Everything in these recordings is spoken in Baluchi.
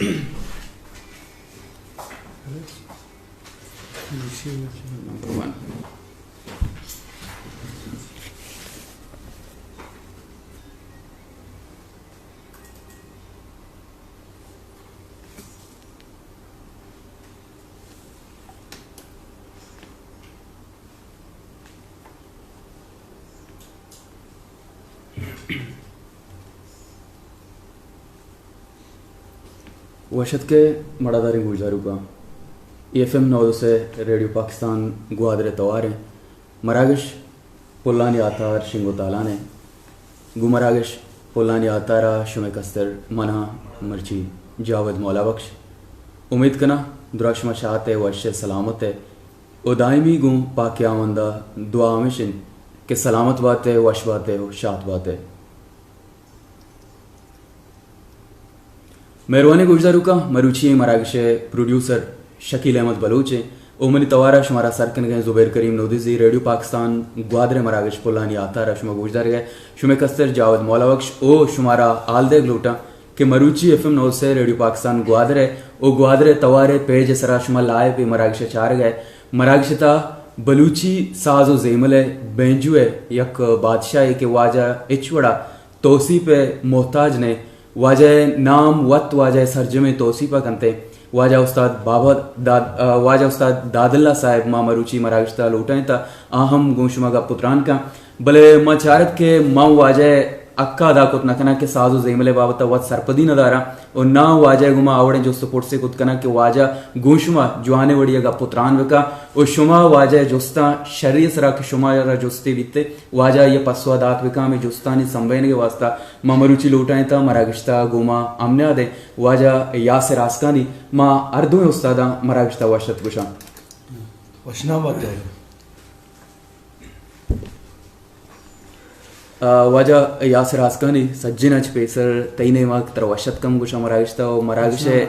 Number one. وش اتکے مڑاداریں گوشداروکاں۔ اے ایف ایم نود و سے ریڈیو پاکستان گوادر ءِ توار ایں۔ مراگش پلانی آتار شنگ و تالان ایں۔ گوں مراگش پلانی آتار ءَ شمئے کستر من آں مرچی جاوید مولا بخش۔ امیت کناں دراہ شما شات ءُ وش ءُ سلامت ئے۔ ءُ دائمی گوں پاک خداوند ءَ دعا ہمیش انت کہ سلامت بات ئے، وش بات ئے ءُ شات بات ئے۔ مہروانیں گوشداروکاں، مروچی ایں مراگش ءِ پروڈیوسر شکیل احمد بلوچ ایں ءُ منی توار ءَ شمارا سر کنگ ءَ ایں زبیر کریم نودزی۔ ریڈیو پاکستان گوادر ءِ مراگش پلانی آتار ءَ شما گوشدارگ ءَ ئے۔ شمئے کستر جاوید مولا بخش ءُ شمارا حال دیگ لوٹاں کہ مروچی ایف ایم نود و سے ریڈیو پاکستان گوادر ءِ ءُ گوادر ءِ توار ءِ پیج ءِ سرا شما لائیو اے مراگش ءَ چارگ ءَ ئے۔ مراگش ءِ تہا بلوچی ساز ءُ زیمل ءِ بینجو ءِ یک بادشاہے کہ واجہ ہچ وڑا توسیپ ءِ محتاج نہ ایں۔ واجہ ءِ نام وت واجہ ءِ سرجمیں توسیپ ءَ کنت ئے۔ واجہ استاد بابا داد-، آ، واجہ استاد داد اللہ صاحب ما مروچی مراگش ءِ تہا لوٹائینتہ، آ ہم گوں شما گپ ءُ تران کن۔ بلے ما چارت کہ ما واجہ ءِ حق ءَ ادا کت نہ کناں کہ ساز ءُ زیمل ءِ بابت ءَ وت سرپدی نہ داراں ءُ ناں واجہ ءَ گوں ما آ وڑیں جست ءُ پرسے کت کناں کہ واجہ گوں شما جوانیں وڑی ءَ گپ ءُ تران بکن ءُ شما واجہ ءِ جستاں شری ءِ سرا کہ شما را جستے بیت ئے، واجہ آئی ءَ پسو ءَ دات بکن۔ ہمے جستانی سمبہینگ ءِ واستہ ما مروچی لوٹائینتہ مراگش ءِ تہا گوں ما ہم نیاد ایں واجہ یاسر آسکانی۔ ما ہر دوئیں استاداں مراگش ءِ تہا وش اتک گوشاں۔ وشنام بات ئے۔ آ، واجہ یاسر آسکانی، سجیناں چہ پیسر تئی نیمگ ءَ ترا وش اتک ہم گوشاں مراگش ءِ تہا ءُ مراگش ءِ،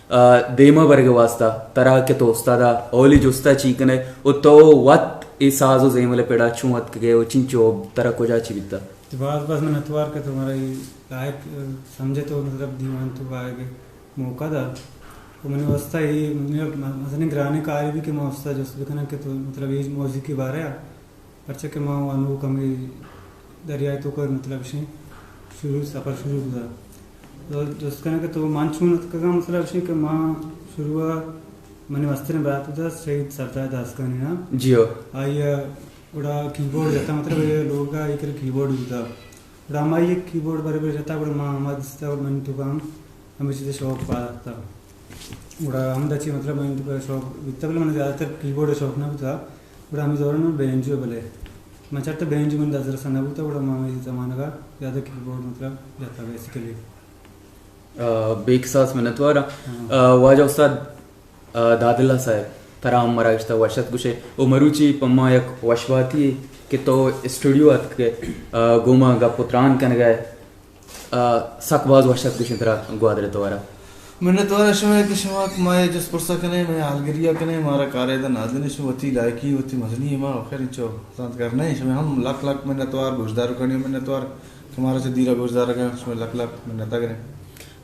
آ، دیما برگ ءِ واستہ ترا کہ تو استاد ئے، اولی جست ءَ چی کن ئے ءُ تو وت اے ساز ءُ زیمل ءِ پڑ ءَ چوں اتکگ ئے ءُ چنچو ترا کجا چی بیتہ؟ باز باز منتوار کہ تو مارا اے لائق، آ، سمجھے تو مطلب دیوان ءِ تہا آیگ ءِ موقع دات۔ ءُ منی واستہ اے منی مزنیں گرانیں کارے بیت کہ من استاد ءَ جست بکناں کہ تو مطلب اے موضوع ءِ بارہ ءَ پرچا کہ ما انوک ہمے دریا ءِ توک ءَ مطلب اشیں شروع، سفر شروع کتگ۔ تو جست کنگ کہ تو من چون اتکگاں، مطلب اشیں کہ ما شروع ءَ منی مستریں برات بوتگ شہید سردار داسکانی نا۔ جی ہو۔ آئی ءَ گڑا کیبورڈ جتا، مطلب اے لوگ ءَ اے کر کیبورڈ بوتگ۔ گڑا ہمائی ءَ کیبورڈ برے برے جتا، گڑا ما ہما دیستا، گڑا منی توک ءَ ہم ہمے چیز ءِ شوق پاد اتک۔ گڑا ہمدا چہ مطلب من تو شوق بیتگ، بلے من زیادہ تر کیبورڈ ءِ شوق نہ بوتگ۔ گڑا ہمے دوران من بینجو، بلے من چارت بینجو من دست رس نہ بوتگ، گڑا من ہمے زمانگ ءَ زیادہ کیبورڈ مطلب جتا بیسیکلی۔ آ، بے کساس منتوار آں۔ ہاں۔ آ، واجہ استاد، آ، داد اللہ صاحب، ترا ہم مراگش ءِ تہا وش اتک گوشیں۔ او مروچی پہ ما یک وش باتی کہ تو اسٹوڈیو ءَ اتکگ ئے، آ، گوں ما گپ ءُ تران کنگ ءَ ئے۔ آ، سک باز وش اتک گوشیں ترا گوادر ءِ توار ءَ۔ منتوار شمئے کہ شما مئے جست پرس ءَ کن ئے، مئے حالگری ءَ کن ئے، مارا کارے داں نادن ئے، شما وتی لائقی، وتی مزنی ئے، ما آخر انچو زانتکار نہ ایں۔ شمئے ہم لک لک منتوار، گوشداروکانی ہم منتوار کہ مارا چہ دیر ءَ گوشدارگ ءَ ایں، شمئے لک لک منت ءَ گریں۔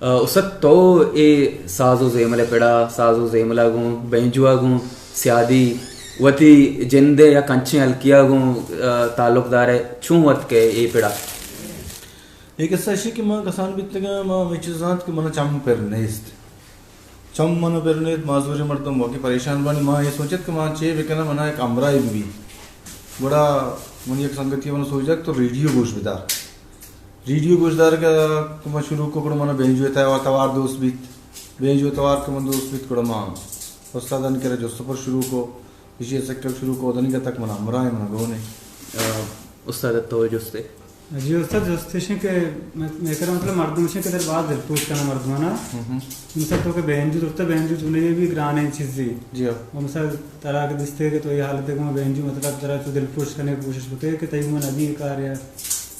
آ، استاد تو اے ساز ءُ زیمل ءِ پڑ ءَ، ساز ءُ زیمل ءَ گوں، بینجو ءَ گوں سیادی وتی جند ءِ یک انچیں ہلکے ءَ گوں، آ، تعلق دار ئے، چون اتک ئے اے پڑ ءَ؟ اے قصہ اشی کہ ما کسان بیتگاں، ما ہمے چیز زانت کہ منا چم پر نیست۔ چم منا پر نیت، معذوریں مردم واقعی پریشان بانی۔ ما اے سوچت کہ ما چے بکناں، منا یک ہمراہے ببی۔ گڑا منی یک سنگتی منا سوچ دات تو ریڈیو گوش بدار۔ ریڈیو گوش دارگ ءَ کہ ما شروع کو، گڑا منا بینجو ءِ توار، توار دوست بیت۔ بینجو ءِ توار کہ من دوست بیت، گڑا ما استادانی کرا جست ءُ پرس شروع کو۔ ایشی ءَ سکل شروع کو، دنیگا تک منا ہمراہ ایں، منا گون ایں۔ آ، استاد تو جستے؟ جی استاد، جست ایش ایں کہ مئے، مئے کرا مطلب مردم ایش ایں کہ در باز دلپروش کناں مردمانا۔ ہم ہم۔ مثال تو کہ بینجو زرتا، بینجو چونیں بھی گرانیں چیزے۔ جی ہاں۔ و مثال ترا کہ دستے کہ تو اے حالت ءَ گوں بینجو مطلب ترا چو دلپروش کنگ ءِ کوشش بکے کہ تئی گوں نبی اے کار یا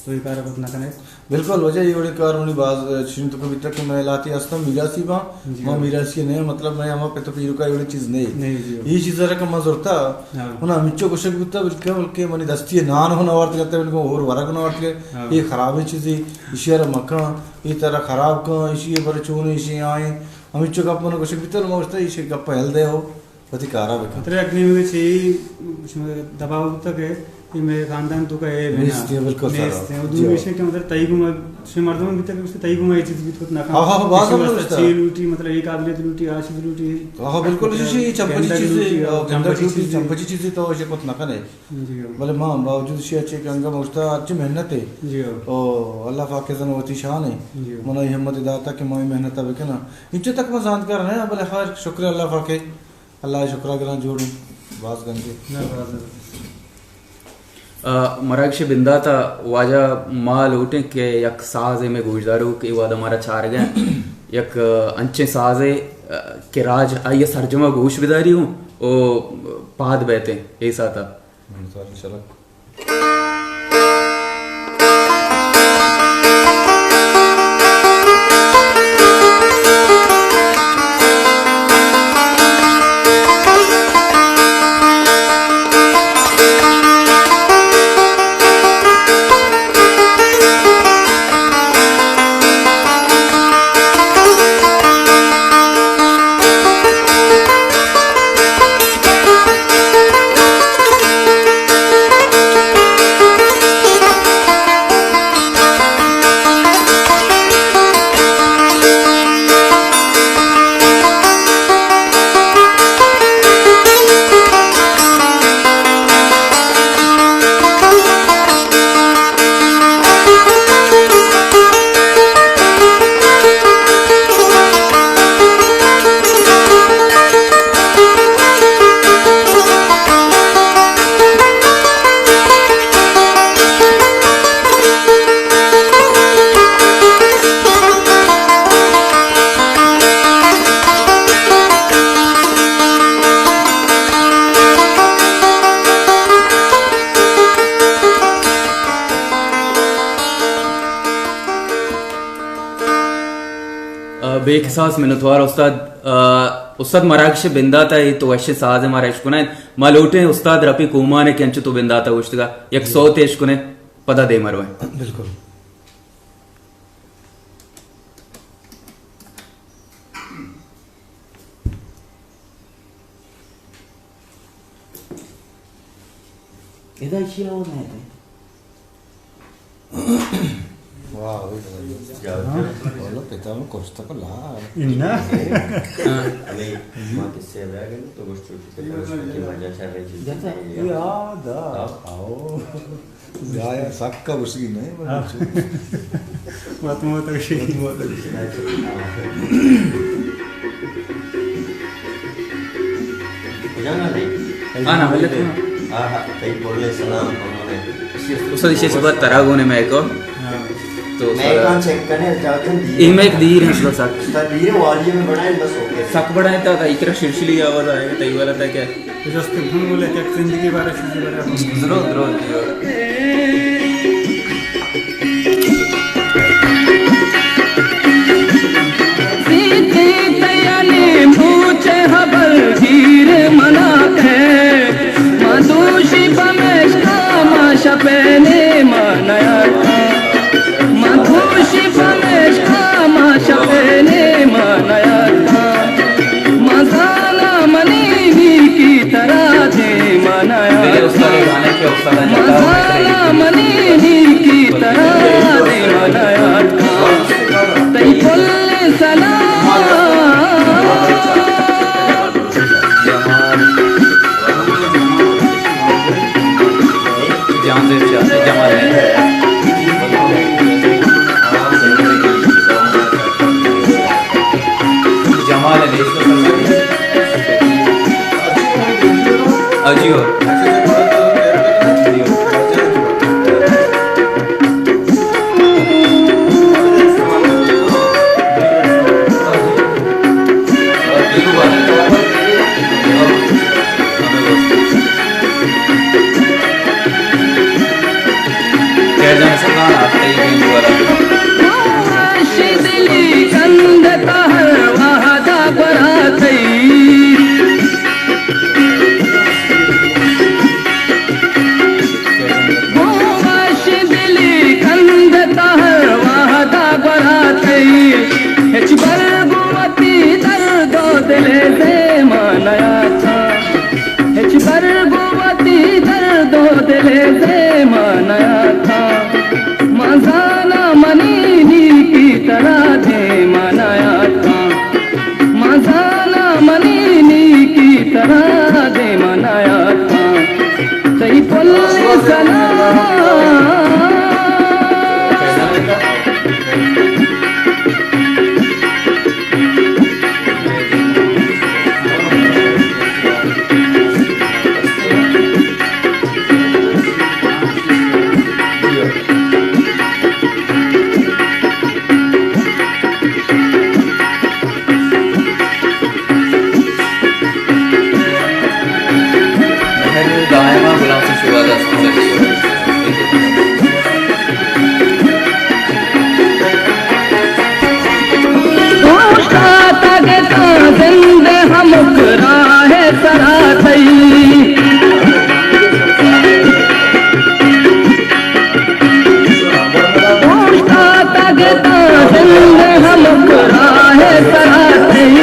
تو اے کار ءَ کت نہ کنے۔ بالکل، واجہ اے وڑیں کار منی باز چشیں تو بیتگ کہ مئے لہتے ہستاں میراثی باں، جی۔ ما میراثی نہ ایں، مطلب مئے ہما پت ءُ پیرکا اے وڑیں چیز نہ ایں۔ نہ ایں، جی۔ اے چیز ءَ را کہ ما زرتا، ہاں۔ من ہمینچو گوشگ بوتا، بلکہ، بلکہ منی دستی نان ہوں نہ وارت کرتا، بلکہ ہور ورگ نہ وارت کہ ہاں۔ اے خرابیں چیزے، ایشی ءَ را مکن، اے ترا خراب کن، ایشی ءَ پر چون، ایشی آئیں۔ ہمینچو گپ من گوشگ بیتگ، ما گوشتہ ایشی گپ ہل دے ہو، وتی کارا بکن۔ مطلب یک نیمگے چی دباؤ بوتگ کہ اے مئے خاندان توکا اے بنا نیست، بالکل نیست۔ و دومی ایشی کہ مطلب تئی گوما شی مردم بیتگ کہ تئی گوما اے چیز بیت کت نہ کن۔ ہاں، ہاں، باز ہم واسطہ گوشتہ۔ چی لوٹی، مطلب اے قابلیت لوٹی، آ چیز لوٹی۔ ہاں، بالکل، ایشی چی چمپچی گندگ چیز، لوٹی، ہاں، گندگ چمپچی لوٹی، چیز۔ چمپچی چیز تو ایشی کت نہ کنے۔ جی ہو۔ بلے ما باوجود ایشی ءَ چہ کہ انگہ ما گوشتہ ہرچی محنت ہے۔ جی ہو۔ او اللہ پاک ءِ زن وتی شان ہے۔ جی ہو۔ منا اے ہمت داتا کہ ما اے محنت ءَ بکناں۔ انچو تک ما زانتکار نہ آں، بلے خیر شکر اللہ پاک ہے۔ اللہ ءِ شکر ءَ گراں جوڑ ہیں۔ باز گنجے۔ نہ، باز زبردست۔ آ، مراگش بندات ءَ واجہ ما لوٹیں کہ یک سازے مئے گوشداروک اے وہد ءَ مارا چارگ ءَ انت۔ یک، آ، انچیں سازے، آ، کہ راج آئی ءَ سرجم ءَ گوش بداری اوں او پاد بیتیں اے ساعت ءَ۔ آ، بے کساس منتوار استاد۔ آ، استاد مراگش بندات ءَ اے تو وشیں ساز ءَ مارا اشکنائیں۔ ما لوٹیں استاد رپی کومان ءَ کہ انچو تو بندات ءَ گوشتگا یک سوت اشکنیں، پدا دیما رویں۔ بالکل۔ ادا چی آواز آئے تھے؟ واہ، وہی تو۔ جاؤ، جاؤ۔ بولو، پتا میں کچھ تو لا۔ انا۔ ہمیں ماں کس سے رہ گئے تو گوشت چھوٹی سے پہلے اس کی مزہ چل رہی تھی۔ جیسا یاد آ، آؤ۔ یا، یا، سکا گوشگی نہیں، بلے ہاں۔ مت موت گوشی۔ مت موت گوشی۔ کجا نہ دے؟ ہاں، نہ، ملے تو۔ ہاں، ہاں، تئی بولے سلام، ہمارے۔ استاد، ایشی چہ بعد ترا گونے مئے کو۔ ہاں۔ تو مئے استاد کان چیک کرنے، جاؤ تم دیر۔ اے مئے دیر ہیں، استاد۔ استاد دیر ہے، والی میں بڑھائیں، بس اوکے۔ سک بڑھائیں تا، تا اکرا شلشلی آواز آئے گا، تئی والا تا کیا؟ جست ہم بولے کہ زندگی بارے چیزیں بارے ہم۔ ضرور، ضرور، ضرور۔ سیتے تیانی موچ ہبل دیر منا کہ، ما دوشی پمشکا ما شپینے ما نیارتا۔ من دوشی پمشکا ما شپینے ما نیارتا۔ من زانا منی نیکی ترا دیما نیارتا۔ من زانا منی زند ہمک راہ سرا تئی۔ اوشتاتگ تا زند ہمک راہ سرا تئی۔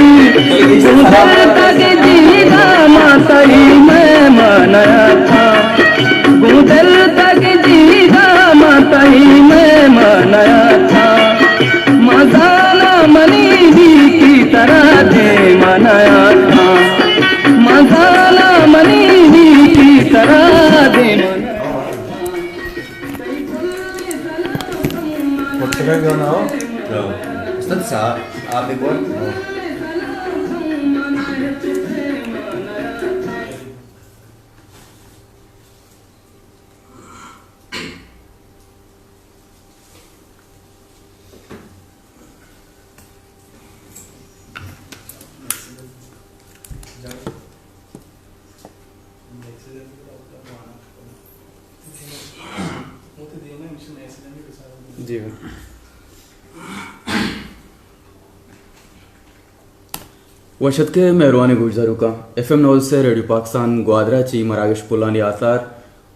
گزرتگ دیدہ ما تئی مہمان اتاں۔ گوں دل تگ دیدہ ما تئی مہمان اتاں۔ مزانا منی نیکی ترا دیما نیاتاں۔ مزانا منی نیکی ترا دیما نیاتاں۔ استاد صاحب، آپ ایک بار جی۔ وش اتکے مہروانیں گوشداروکاں، ایف ایم نود سے ریڈیو پاکستان گوادر ءَ چی مراگش پلانی آثار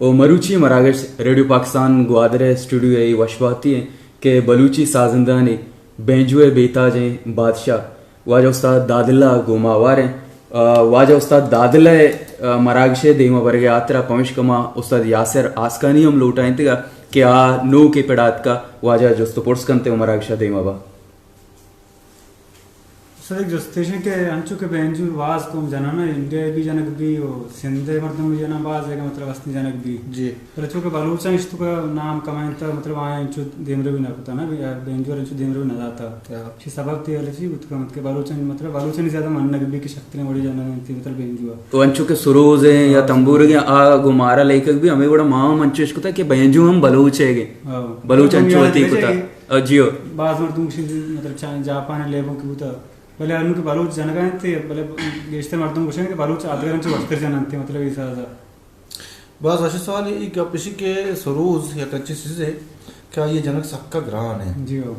و مروچی مراگش ریڈیو پاکستان گوادر ءِ اسٹوڈیو ءِ وشباتی ایں کہ بلوچی سازندانی بینجو ءِ بے تاجیں بادشاہ واجہ استاد دادلہ گوں ما ہوار ایں۔ آ، واجہ استاد دادلہ ءِ، آ، مراگش ءِ دیما برگ ءِ ہاترا پمیشکا ما استاد یاسر آسکانی ہم لوٹائینتگ کہ آ نوکیں پڑ ءَ اتکا، واجہ جست و پرس کنت و مراگش ءَ دیما با۔ استاد، یک جست ایش انت کہ انچو کہ بینجو باز قوم جنان ءَ، انڈیا ءَ بھی جنگ بی و سندھ ءِ مردم بھی جنان باز، اگہ مطلب ہستیں جنگ بی۔ جی۔ بلے چونکہ بلوچاں اشتوکا نام کمائینتا، مطلب آیاں انچو دیمروی نہ کتا نا، بینجو انچو دیمروی نہ داتا۔ ہاں۔ چی سبب تئی ہیال ءَ چی بوت کنت کہ بلوچاں، مطلب بلوچانی زیادہ منگ بی کہ شرتریں وڑی جنگ انت، مطلب بینجو ءَ۔ تو انچو کہ سروز ایں یا ہاں، تمبورگ ایں، آ گوں مارا لیکگ بی، ہمے وڑا ما ہم انچو اش کتا کہ بینجو ہم بلوچ ئیگ ایں۔ ہاں۔ بلوچ انچو وتی کتا۔ آ، جیو۔ باز مردم گوشی، مطلب، چا-، جاپان ءِ لیبوں کہ بوتا۔ بلے ہرنوں کہ بلوچ جنگا انت، بلے گیشتر مردم گوشن کہ بلوچ آدگران چہ وشتر جننت، مطلب، اے سازا۔ باز وش سوال اے۔ اے گپ اشی کہ سروز یک انچیں چیزے کہ آئی جنگ سکا گران ایں۔ جی ہو۔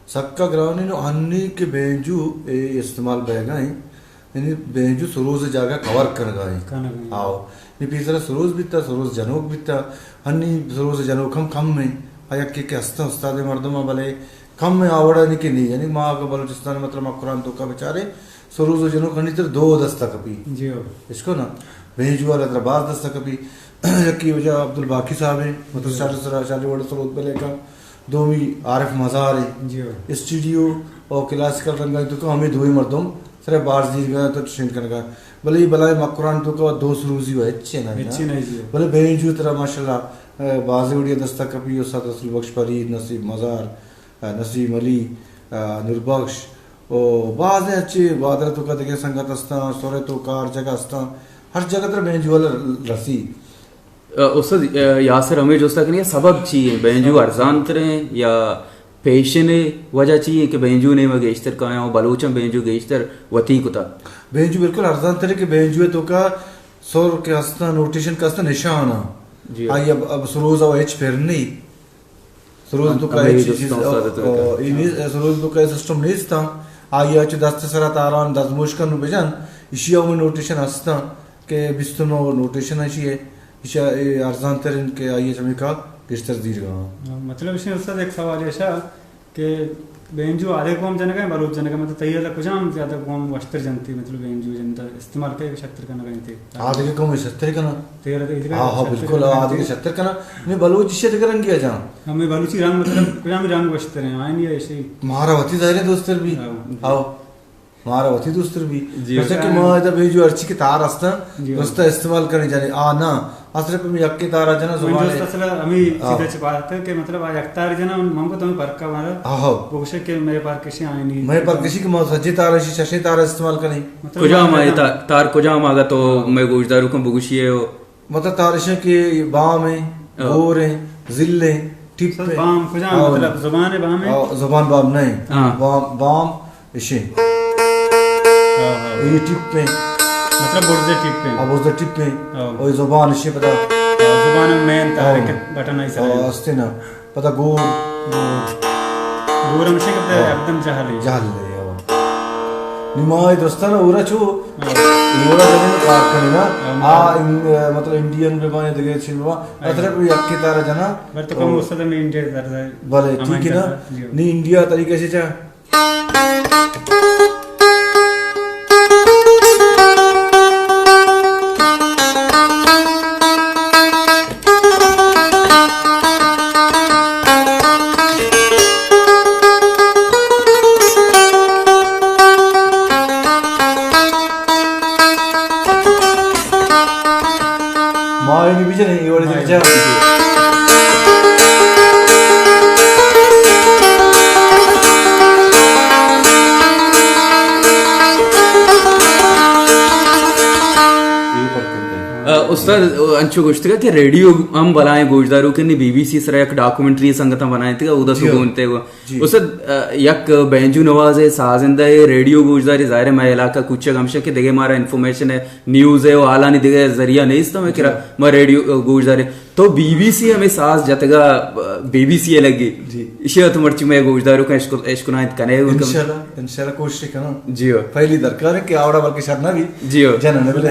سکا گران ایں، نو ہنی کہ بینجو اے استعمال بیگا ایں، یعنی بینجو سروز جاگہ کور کنگا ایں۔ کنگا ایں۔ آؤ۔ نی پیسرا سروز بیتا، سروز جنوک بیتا، ہنی سروز جنوک ہم کم ایں۔ آ یکے کہ ہستاں استاد مردم، بلے کم ایں آ وڑا نی کہ نی، یعنی ما اگہ بلوچستان مطلب مکران توکا بچارے، سروز و جنوک ہنی تر دو دستا کپی۔ جی ہو۔ اشکو نا، بینجو والا ترا باز دستا کپی۔ یکی واجہ عبدالباقی صاحب ایں، مطلب جی۔ شار سرا، شار وڑ سروز بلے کا۔ دومی عارف مزار ایں۔ جی ہو۔ اسٹوڈیو اور کلاسیکل رنگا توکا ہمے دوئی مردم سرا بار زیرگا تو ٹرین کنگا۔ بلے اے بلائیں مکران توکا دو سروزی و ہچ نہ، ہچ نہ جی۔ بلے بینجو ترا ماشاءاللہ، اے، بازیں وڑی دستا کپی، استاد رسول بخش فرید، نصیب مزار، اے، نسیم علی، اے، نور بخش، او بازیں اچے گوادر توکا دگہ سنگت ہستاں، سورے توکا ہر جگہ ہستاں، ہر جگہ ترا بینجو والا رسی۔ اے، استاد، اے، یاسر ہمے جستا کنی سبب چی ایں؟ بینجو ارزان تریں یا پیشن ءِ وجہ چی ایں کہ بینجو نیمگ گیشتر کایاں و بلوچاں بینجو گیشتر وتی کتا؟ بینجو بالکل ارزان تریں کہ بینجو توکا سر کہ ہستاں، نوٹیشن کہ ہستاں، نشان آں۔ جی۔ آئی اب، اب سروز ءَ ہچ پر نی۔ سروز ہم، توکا ہمے ہچ چیز، جست استاد تو او، بکن۔ اے نیز، سروز توکا اے سسٹم نیست آں۔ آئی ءَ چہ دست سرا تاران دزموش کن و بجن، اشی ءَ ہم نوٹیشن ہستاں کہ بیست و نو نوٹیشن اشی ءِ، اشی ءَ اے ارزان ترین کہ آئی ءَ چمیکا گیشتر زیرگا آں۔ مطلب اشی استاد یک سوال ایشا کہ بینجو آدگہ قوم جنگا، بلوچ جنگا، مطلب تئی ہیالا کجام زیادہ قوم وشتر جنتی، مطلب بینجو جنتا استعمال کئے شتر کنگا انتی؟ آدگہ قوم شتر کنا۔ تئی ہیالا تئی ہاں، ہاں، شتر بالکل، کنگا آدگہ انتی؟ شتر کنا۔ نی بلوچ اشی دگہ رنگی جان۔ ہمے بلوچی رنگ مطلب کجام رنگ وشتر ایں، آئینی ایشی؟ مارا وتی ظاہر ایں دوستر بی۔ ہاں۔ ہاں۔ مارا وتی دوستر بی۔ جی۔ پرچا کہ ما ادا بینجو ہرچی کہ تار ہستاں، جی۔ دوستا استعمال کنی جانی۔ آ نا، اصل پہ میں یکے تارا جنا من زبان جست ہے۔ اصل ہمیں آ۔ چیزا چہ بات ہے کہ مطلب آ یک تار جنا، من کو تمہیں پرکا مارا۔ آ ہو۔ بگوشے کہ میرے پار کشی آئینی۔ میرے پار کشی کہ ما سجے تار، ششیں تار استعمال کنی۔ مطلب کجام آ آئے تا-، تار کجام آگا تو ہاں۔ میں گوشدارو کن بگوشی ہے۔ مطلب تار اشیں کہ بام ایں، ہاں۔ گور ایں، زل ایں، ٹپ ایں۔ بام کجام ہاں۔ مطلب زبان بام ایں؟ ہاں، زبان بام نہ ایں۔ ہاں۔ بام، بام اشیں۔ ہاں، ہاں۔ اے ٹپ ایں۔ مطلب برزے ٹپ ایں۔ ہاں، برزے ٹپ ایں۔ ہاں۔ او زبان اشیں پدا۔ ہاں، زبان مین تارے ہاں۔ کہ بٹن آئی سرا۔ ہاں، استے نا۔ پدا گور۔ گور۔ گور ہمشیں کہ پدا ہاں۔ یکدم جہل ایں۔ جہل ایں، ہاں۔ ما اے درستاں اورا چو ہاں۔ ایوڑا جنین کار کنی نا۔ ہاں، آ، ہاں۔ ان-، مطلب انڈین بہ باں یا دگہ چیز بہ باں۔ ہاں۔ اطرف یکی تارا جنا۔ بر تو کم او۔ استاد میں انڈیا درد ہے۔ بلے، ہمیں ٹھیک ہے نا؟ درد ہے، جی۔ نی انڈیا طریقے سے چا۔ ما اینی بجنیں، اے وڑے ما جنیں اینی چا۔ بجنیں۔ اے فرق انت۔ آ، استاد، انچو گوشتگ کہ ریڈیو ہم بلائیں گوشداروکے نی، بی بی سی سرا یک ڈاکومنٹری سنگتاں بنائینتگ، اودا تو جی۔ گون تے گو۔ جی۔ استاد، آ، یک بینجو نواز ءِ، سازندہ ءِ، ریڈیو گوشداری، ظاہر ہے مئے علاقہ کوچگ ہمشہ کہ دگہ مارا انفارمیشن ءِ، نیوز ءِ و حالانی دگہ ذریعہ نیست ہمیں کرا جی۔ ما ریڈیو، آ، گوشداریں۔ تو بی بی سی ہمیں ساز جتگا، آ، بی بی سی ءِ لگی۔ جی۔ ایشی تو مرچی مئے گوشداروکاں اشکو-، اشکنائینت کنے گو کم۔ انشاءاللہ، انشاءاللہ کوشش کناں۔ جی ہو۔ پہلی درکار ہے کہ آوڑا بلکہ شر نہ بھی۔ جی ہو۔ جنن بلے۔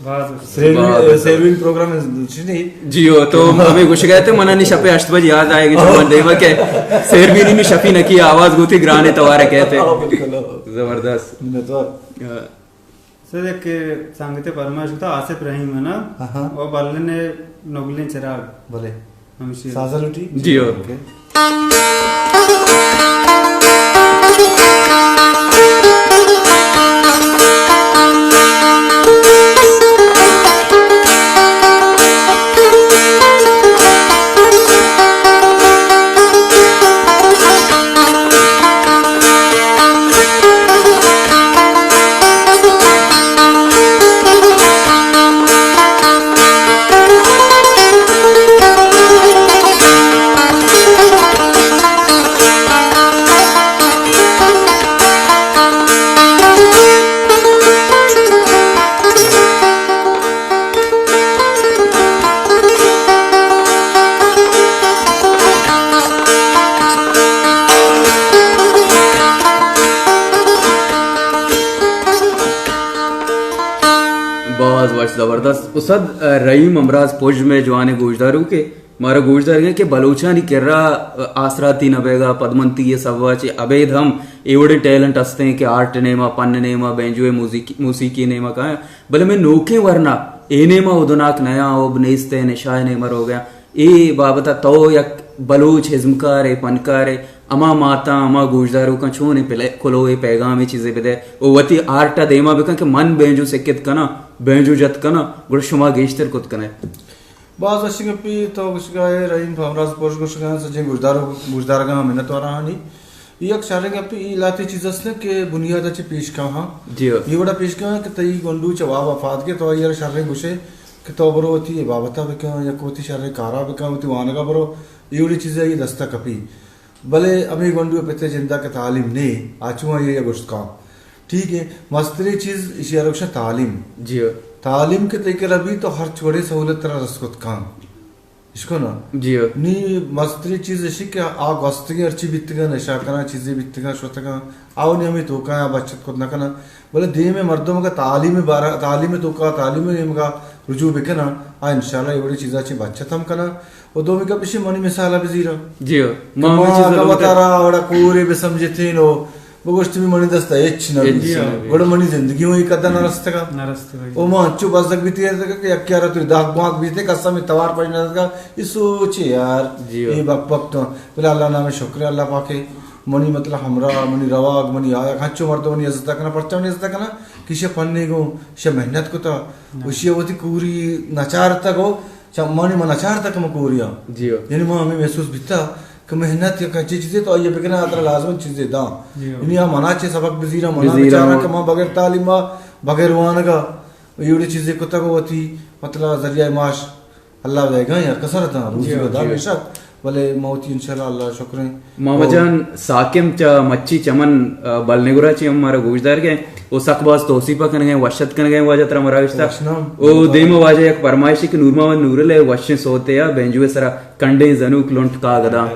باز وش۔ سیونگ، باز وش۔ سیونگ پروگرام چی نہیں؟ جی ہو، تو ہمیں گوشگ ءَ ات منا نی شپے ہشت بج یاد آئے گی، چون دیما کہ سیر بھی نہیں شپی نکی آواز گوتی گرانے توارے کہتے۔ ہاں، بالکل۔ زبردست۔ منتوار۔ ہاں۔ سر، یک سنگتے پرمائش کتا، آصف رحیم ہے نا؟ ہاں، ہاں۔ وہ بلن نگلیں چراغ۔ بلے۔ ہمشی۔ سازا لوٹی؟ جی ہو۔ اوکے۔ باز وش، زبردست۔ استاد، آ، رحیم امراض پژ مئے جوانیں گوشداروکے، مارا گوشدارگ ءَ کہ بلوچانی کرا آسراتی نہ بیگ ءَ، پدمنتی ءِ سوب ءَ چہ ابید ہم اے وڑیں ٹیلنٹ ہستیں کہ آرٹ ءِ نیما، پن ءِ نیما، بینجو ءِ موسیقی، موسیقی ءِ نیما کایاں، بلے مئے نوکیں ورنا اے نیما اودناک نیاں، اوب نیست ءِ، نشہ ءِ نیما روگ ءَ۔ اے بابت ءَ تو یک بلوچ ازمکارے، پنکارے، ہما ماتاں، ہما گوشداروکاں چونیں پلے-، کلوہے، پیغامے چیزے بدئے و وتی آرٹ ءَ دیما بکن کہ من بینجو سکت کناں، بینجو جت کناں، گڑا شما گیشتر کت کنئے۔ باز وشیں گپے تو گوشگا ئے، رحیم ہمراز پروش گوشگا، سجیں گوشدار، گوشدارگاں منت وارانی۔ اے یک شریں گپے، اے لہتے چیز است نہ کہ بنیاد ءَ چہ پیش کاہاں۔ جی ہو۔ اے وڑا پیش کاہاں کہ تئی گونڈو چہ واب ءَ پاد کے تو آئی ءَ را شریں گوشے کہ تو برو وتی اے بابت ءَ بکن، یک وتی شریں کارا بکن، وتی وانگ ءَ برو، اے وڑیں چیزے آئی دست ءَ کپی۔ بلے ہمے گونڈو ءِ پت ءِ جند ءَ کہ تعلیم نے، آ چوں آئی ءَ گوشت کاں۔ ٹھیک ہے، مستریں چیز ایشی ءَ را گوشاں تعلیم۔ جی ہو۔ تعلیم کہ تئی کرا بی تو ہرچ وڑیں سہولت ترا رس کت کاں۔ اشکو نا؟ جی ہو۔ نی مستریں چیز اشی کہ آ گوستگیں ہرچی بیتگاں، نشہ کناں، چیزے بیتگاں، شتگاں، آ نی ہمے توکا آ بچت کت نہ کناں۔ بلے دیم ءَ مردم اگاں تعلیم ءِ بارا، تعلیم ءِ توکا، تعلیم ءِ نیمگا رجوع بکناں، آ انشاءاللہ اے وڑیں چیزاں چہ بچت ہم کناں۔ و دومی گپ ایشی، منی مثال ءَ بزیراں۔ جی ہو۔ کہ ما ما ہمے چیز اگاں لوٹیں۔ وتارا وڑا کورے بہ سمجھتیں و بگوشتیں منی دست ءَ ہچ نہ ہچ بی۔ نہ بی۔ گڑا منی زندگی ہوں اے قدر نہ رستگا۔ نہ رستگا۔ و ما انچو بزگ بیتگیں کہ یکے ءَ را تو داگ ماگ بیتے، کسا ہمے توار پش نہ داتگا۔ اے سوچے یار، جی ہو۔ اے بک بک تو۔ بلے اللہ نام شکر ہے، اللہ پاک ہے۔ منی مطلب ہمراہ، منی رواگ، منی آیگ، ہنچو مردم منی عزت کناں، پرچا منی عزت کناں؟ کہ ایشی ءَ پنے گوں، ایشی ءَ محنت کتا، نہ۔ ایشی ءَ وتی کوری نچارتگ و چہ منی من نچارتگ کہ من کوریاں۔ جی ہو۔ یعنی ما ہمے محسوس بیتا کہ محنت یک انچیں چیزے تو آئی ءَ بکنے آ ترا لازم چیزے داں۔ جی ہو۔ یعنی آ منا چے سبق بزیراں، منا بزیراں بچاراں ہو۔ کہ ما بغیر تعلیم ءَ، بغیر وانگ ءَ اے وڑیں چیزے کتگ، وتی مطلب ذریعہ معاش اللہ دئیگاں، ہر کس ءَ را داں، روزی جی، ءَ داں جی۔ بے شک، بلے ما وتی انشاءاللہ اللہ شکر ایں۔ ماما او جان، ساکم چہ مچی چمن، آ، بلنگورا چی ہم مارا گوشدارگ ءَ، او سک باز توسیپ ءَ کنگ ءَ، وش اتک کنگ ءَ واجہ ترا مارا گشتا۔ وش نام۔ او دیم ءَ واجہ یک پرمائشے کہ نور محمد نورل ءِ وشیں سوت ءَ یا بینجو ءِ سرا کنڈیں زنوک لنٹ کاگداں۔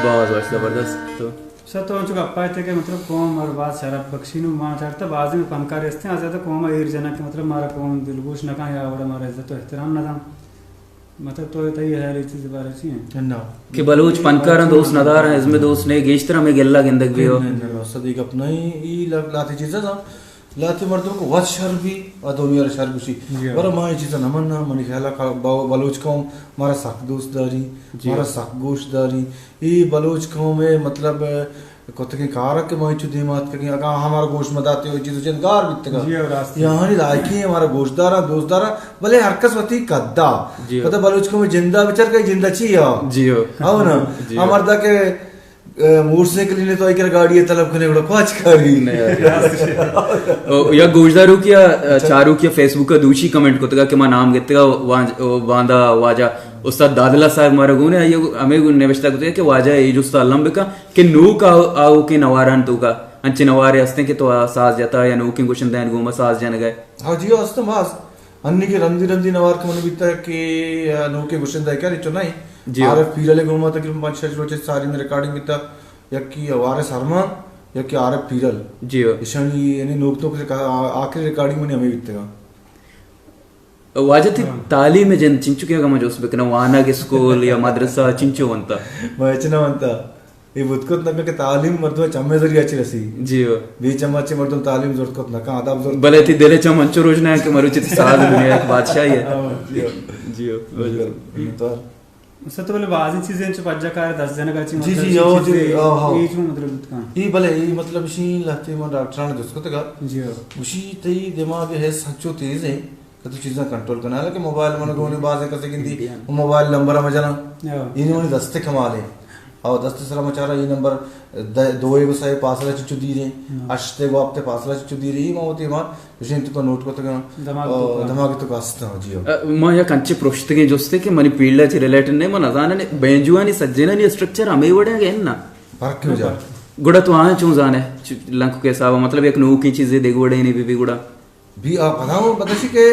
باز وش، زبردست۔ تو سر، تو انچو گپا ایتے کہ مطلب قوم مارا باز شرف بخشی، نوں ما چارتا بازیں پنکار استیں، آ زیادہ قوم ءَ ایر جناں کہ مطلب مارا قوم دلگوش نہ کن یا وڑا مارا عزت و احترام نہ داں۔ مطلب تو تئی خیال اے چیز بارے چی ایں؟ نہ۔ کہ بلوچ پنکاراں دوست نہ داراں، ازم دوست نے، گیشتر ہمیں گلہ گندگ بیو۔ نہ، نہ، نہ، صدی گپ نہیں، ای ل-، لاتے چیزاں لہتے مردم کہ وت شر بی، آ دومی ءَ را شر گوشی۔ جی ہاں۔ بارو ما اے چیزا نہ مناں، منی خیال ءَ با-، بلوچ قوم مارا سک دوست داری، جی۔ مارا سک گوش داری۔ اے بلوچ قوم ءِ مطلب کتگیں کار ءَ کہ ما انچو دیم ءَ اتکگیں، اگاں آ مارا گوش مہ داتے، اے چیز جند گار بیتگا۔ جی ہاں، راستی۔ اے آہانی لائقی ایں، مارا گوش داراں، دوست داراں، بلے ہر کس وتی قدا۔ جی ہاں۔ پدا بلوچ قوم ءِ جندا بچار کہ جندا چی ہا؟ جی ہاں۔ ہو نا؟ جی ہاں۔ آ مردا کہ اے، موٹر سائیکل نے تو آئی کرا گاڑی ءَ طلب کنے، گڑا کواچ کاری۔ نہ یار۔ او، یا گوشداروکے ءَ، اے، اچھا۔ چاروکے ءَ فیس بک ءَ دوشی کمنٹ کتگا کہ ما نام گتگا، وانج-، او، باندا واجہ استاد دادلہ صاحب مارا گون ایں، آئی ءَ ہمے گون نوشتہ کتگا کہ واجہ اے جست ءَ الم بکن کہ نوک آ-، آؤکیں نواران توکا انچیں نوارے ہستیں کہ تو آ ساز جتا یا نوکیں گشندہانی گوما ساز جنگا ئے۔ ہاں جی، ہستیں باز۔ انی کہ رندی رندی نوار کہ من بیتا کہ نوکیں گشندہ کیا چو نہیں۔ جی۔ عارف پیرل گوما تقریباً پنچ شش روچ ساری میں ریکارڈنگ بیتا، یکی وارث ارمان، یکی عارف پیرل۔ جی۔ اشانی یعنی نوک نوک ریکا-، آ-، آخری ریکارڈنگ منی ہمیں بیتگا۔ واجہ تئی ہاں۔ تعلیم جند چنچو کہ اگاں من جست بکناں، وانگ اسکول یا مدرسہ چنچو ونتا؟ میں ہچ نہ ونتا۔ اے بوت کت نہ کن کہ تعلیم مردم ءِ چم ءِ ذریعہ چہ رسی۔ جی ہو۔ بے چم ءَ چہ مردم تعلیم زرت کت نہ کن، ادب زرت بلے کت۔ تئی دل ءِ چم انچو روژنا کہ مروچی تئی ساز دنیا ءِ بادشاہی ئے۔ ہاں، جی ہو۔ جی ہو۔ بالکل۔ منتوار۔ استاد تو بلے بازیں چیزیں چو پجا کار دست جنگ ءَ چی جی، مطلب جی، چی ہو، چیزے جی، ہاں، ہاں۔ اے چون مطلب بوت کن؟ اے بلے، اے مطلب اشی لہتے من ڈاکٹراں جست کتگا۔ جی ہو۔ گوشی تئی دماغ ءِ حس انچو تیز ایں۔ کہ تو چیزاں کنٹرول کناں، حالانکہ موبائل من گونی بازیں کسے گندی، او موبائل نمبر ہم جناں۔ ہاں۔ اے نی منی دست کمالے۔ او دست سرا مچارا اے نمبر د-، دو ءِ گو سئے فاصلہ چچو دیریں، ہاں۔ ہشت ءِ گو ہفت ءِ فاصلہ چچو دیریں، اے ما وتی ما مشین تو نوٹ کتگاں۔ دماغ او تو دماغ تو ہستاں، جی ہو۔ ا، ما یک انچیں پرشتگیں جستے کہ منی فیلڈ ءَ چہ ریلیٹڈ نہ، من نزاناں بینجوانی سجینانی اسٹرکچر ہمے وڑیں کہ اناں۔ فرق کجا؟ گڑا تو آں چون زانے؟ چ-، لنکک ءِ حساب ءَ، مطلب یک نوکیں چیزے دگہ وڑیں نی بی بی گڑا۔ بی آ پدا ہوں پتہ چی کہ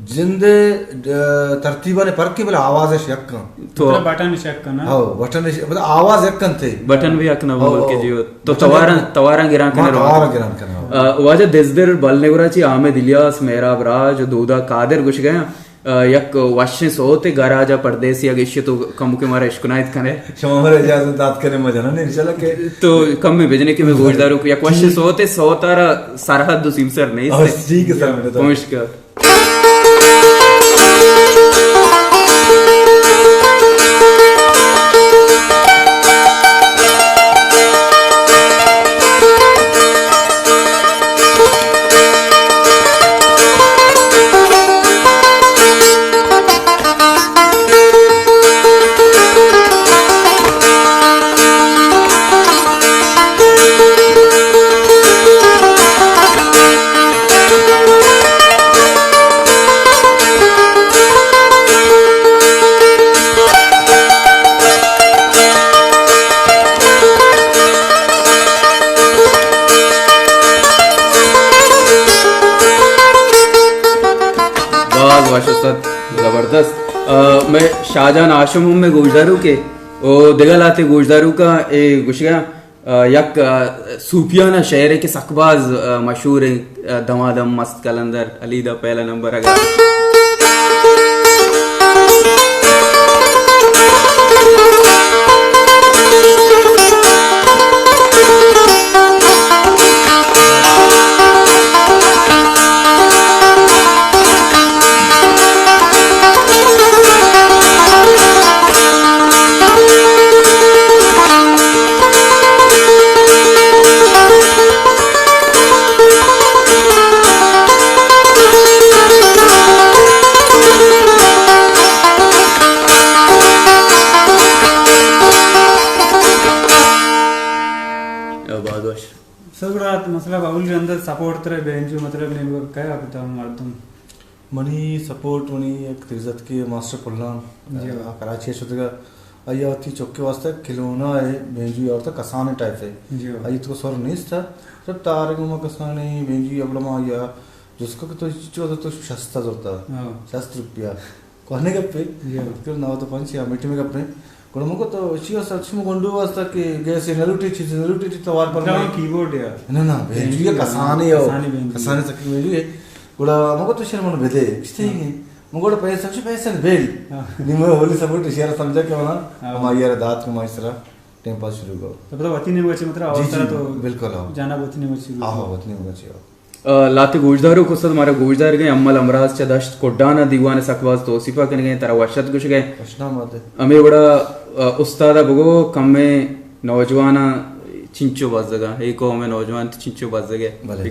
جند ءِ، آ، ترتیبانی فرق بلے آواز اش یک کن۔ تو مطلب بٹن اش یک کن، ہاں؟ ہاں، بٹن اش، مطلب آواز یک کن تھے۔ بٹن بھی یک نہ ہاں، بول کے ہاں۔ جیو۔ تو بٹن توارا، یک کن۔ توارا گران کنے ما روان۔ توارا گران کنے، ہاں۔ آ، واجہ دزدر بل نگورا چی احمد الیاس، مہراب راج، دودا قادر گوش گئے۔ آ، یک وشیں سوتے گراج ءَ پردیسی ءَ گشے تو کمکے مارا اشکنائت کنے۔ شما مارا اجازت دات کنے ما جنن انشاءاللہ کہ تو کمے بجنے کہ میں گوشداروں کہ یک وشیں سوتے سوتارا سرحد و سیمسر نہیں۔ ٹھیک ہے سر، میں تو پہنچ کر۔ باز وش استاد، زبردست۔ آ، میں شاہجان ہاشم ہوں، میں گوشداروں کے، او دگہ لاتے گوشداروں کا، اے گوشگا، آ، یک، آ، صوفیانہ شعرے کہ سک باز، آ، مشہور ایں، آ، دمادم مست قلندر علی دا پہلا نمبر اگا۔ باز وش۔ سر گڑا مطلب اولی رند سپورٹ ترا بینجو مطلب نیمگ کیا کتا مردم؟ منی سپورٹ منی یک تیزتکی ماسٹر پلان، جی۔ آ، کراچی ءَ شتگا۔ آئی ءَ وتی چکے واسطہ کھلونا ءِ بینجو آورتا، کسانیں ٹائپ ءِ۔ جی۔ آئی ءَ تو سر نیست ءَ۔ تو تارے گوما کسانیں بینجو ءَ گڑا ما آئی ءَ جست کت کہ تو چو تو شست ءَ زرتا۔ ہاں۔ شست روپیہ۔ کوہنیں گپے۔ جی۔ تو نود و پنچ یا میٹھی میں گپے۔ گڑا من گوشت، تو اشی واسطہ، اشی من گونڈو واسطہ کہ گیس نہ لوٹی، چیز نہ لوٹی، تو توار پر مطلب میں۔ کیبورڈ یا؟ نہ، نہ، بینجو یا بینجو، کسانے ہو۔ کسانے بینجو۔ کسانے سکی بینجو ہے۔ گڑا من گوشت، تو شر من بدے، کشتے ہی ہاں۔ گئے۔ من گوشت، پیسہ، کچھ پیسہ دے بیل۔ ہاں۔ نی میں ہولی سپورٹ اشی را سمجھا کہ منا، ہاں۔ ہماری یار دات کو ماشرا ٹائم پاس شروع کرو۔ تو پتہ وتی نیمگا چی مطلب جی، اور جی، طرح تو بالکل، ہاں۔ جانا وتی نیمگا چی ہاں، ہاں، وتی نیمگا چی ہو۔ آ، لہتے گوشداروک استاد مارا گوشدارگیں، امل ہمراز چہ دشت کڈان ءَ دیوان ءَ سک باز توسیپ ءَ کنگیں، ترا وش اتک گوشگیں۔ وشنام بات ئے۔ ہمے وڑا، آ، استاد ءَ بگو کمیں نوجواناں چنچو بزگاں، اے قوم ءِ نوجوان تو چنچو بزگ ئے۔ بلے۔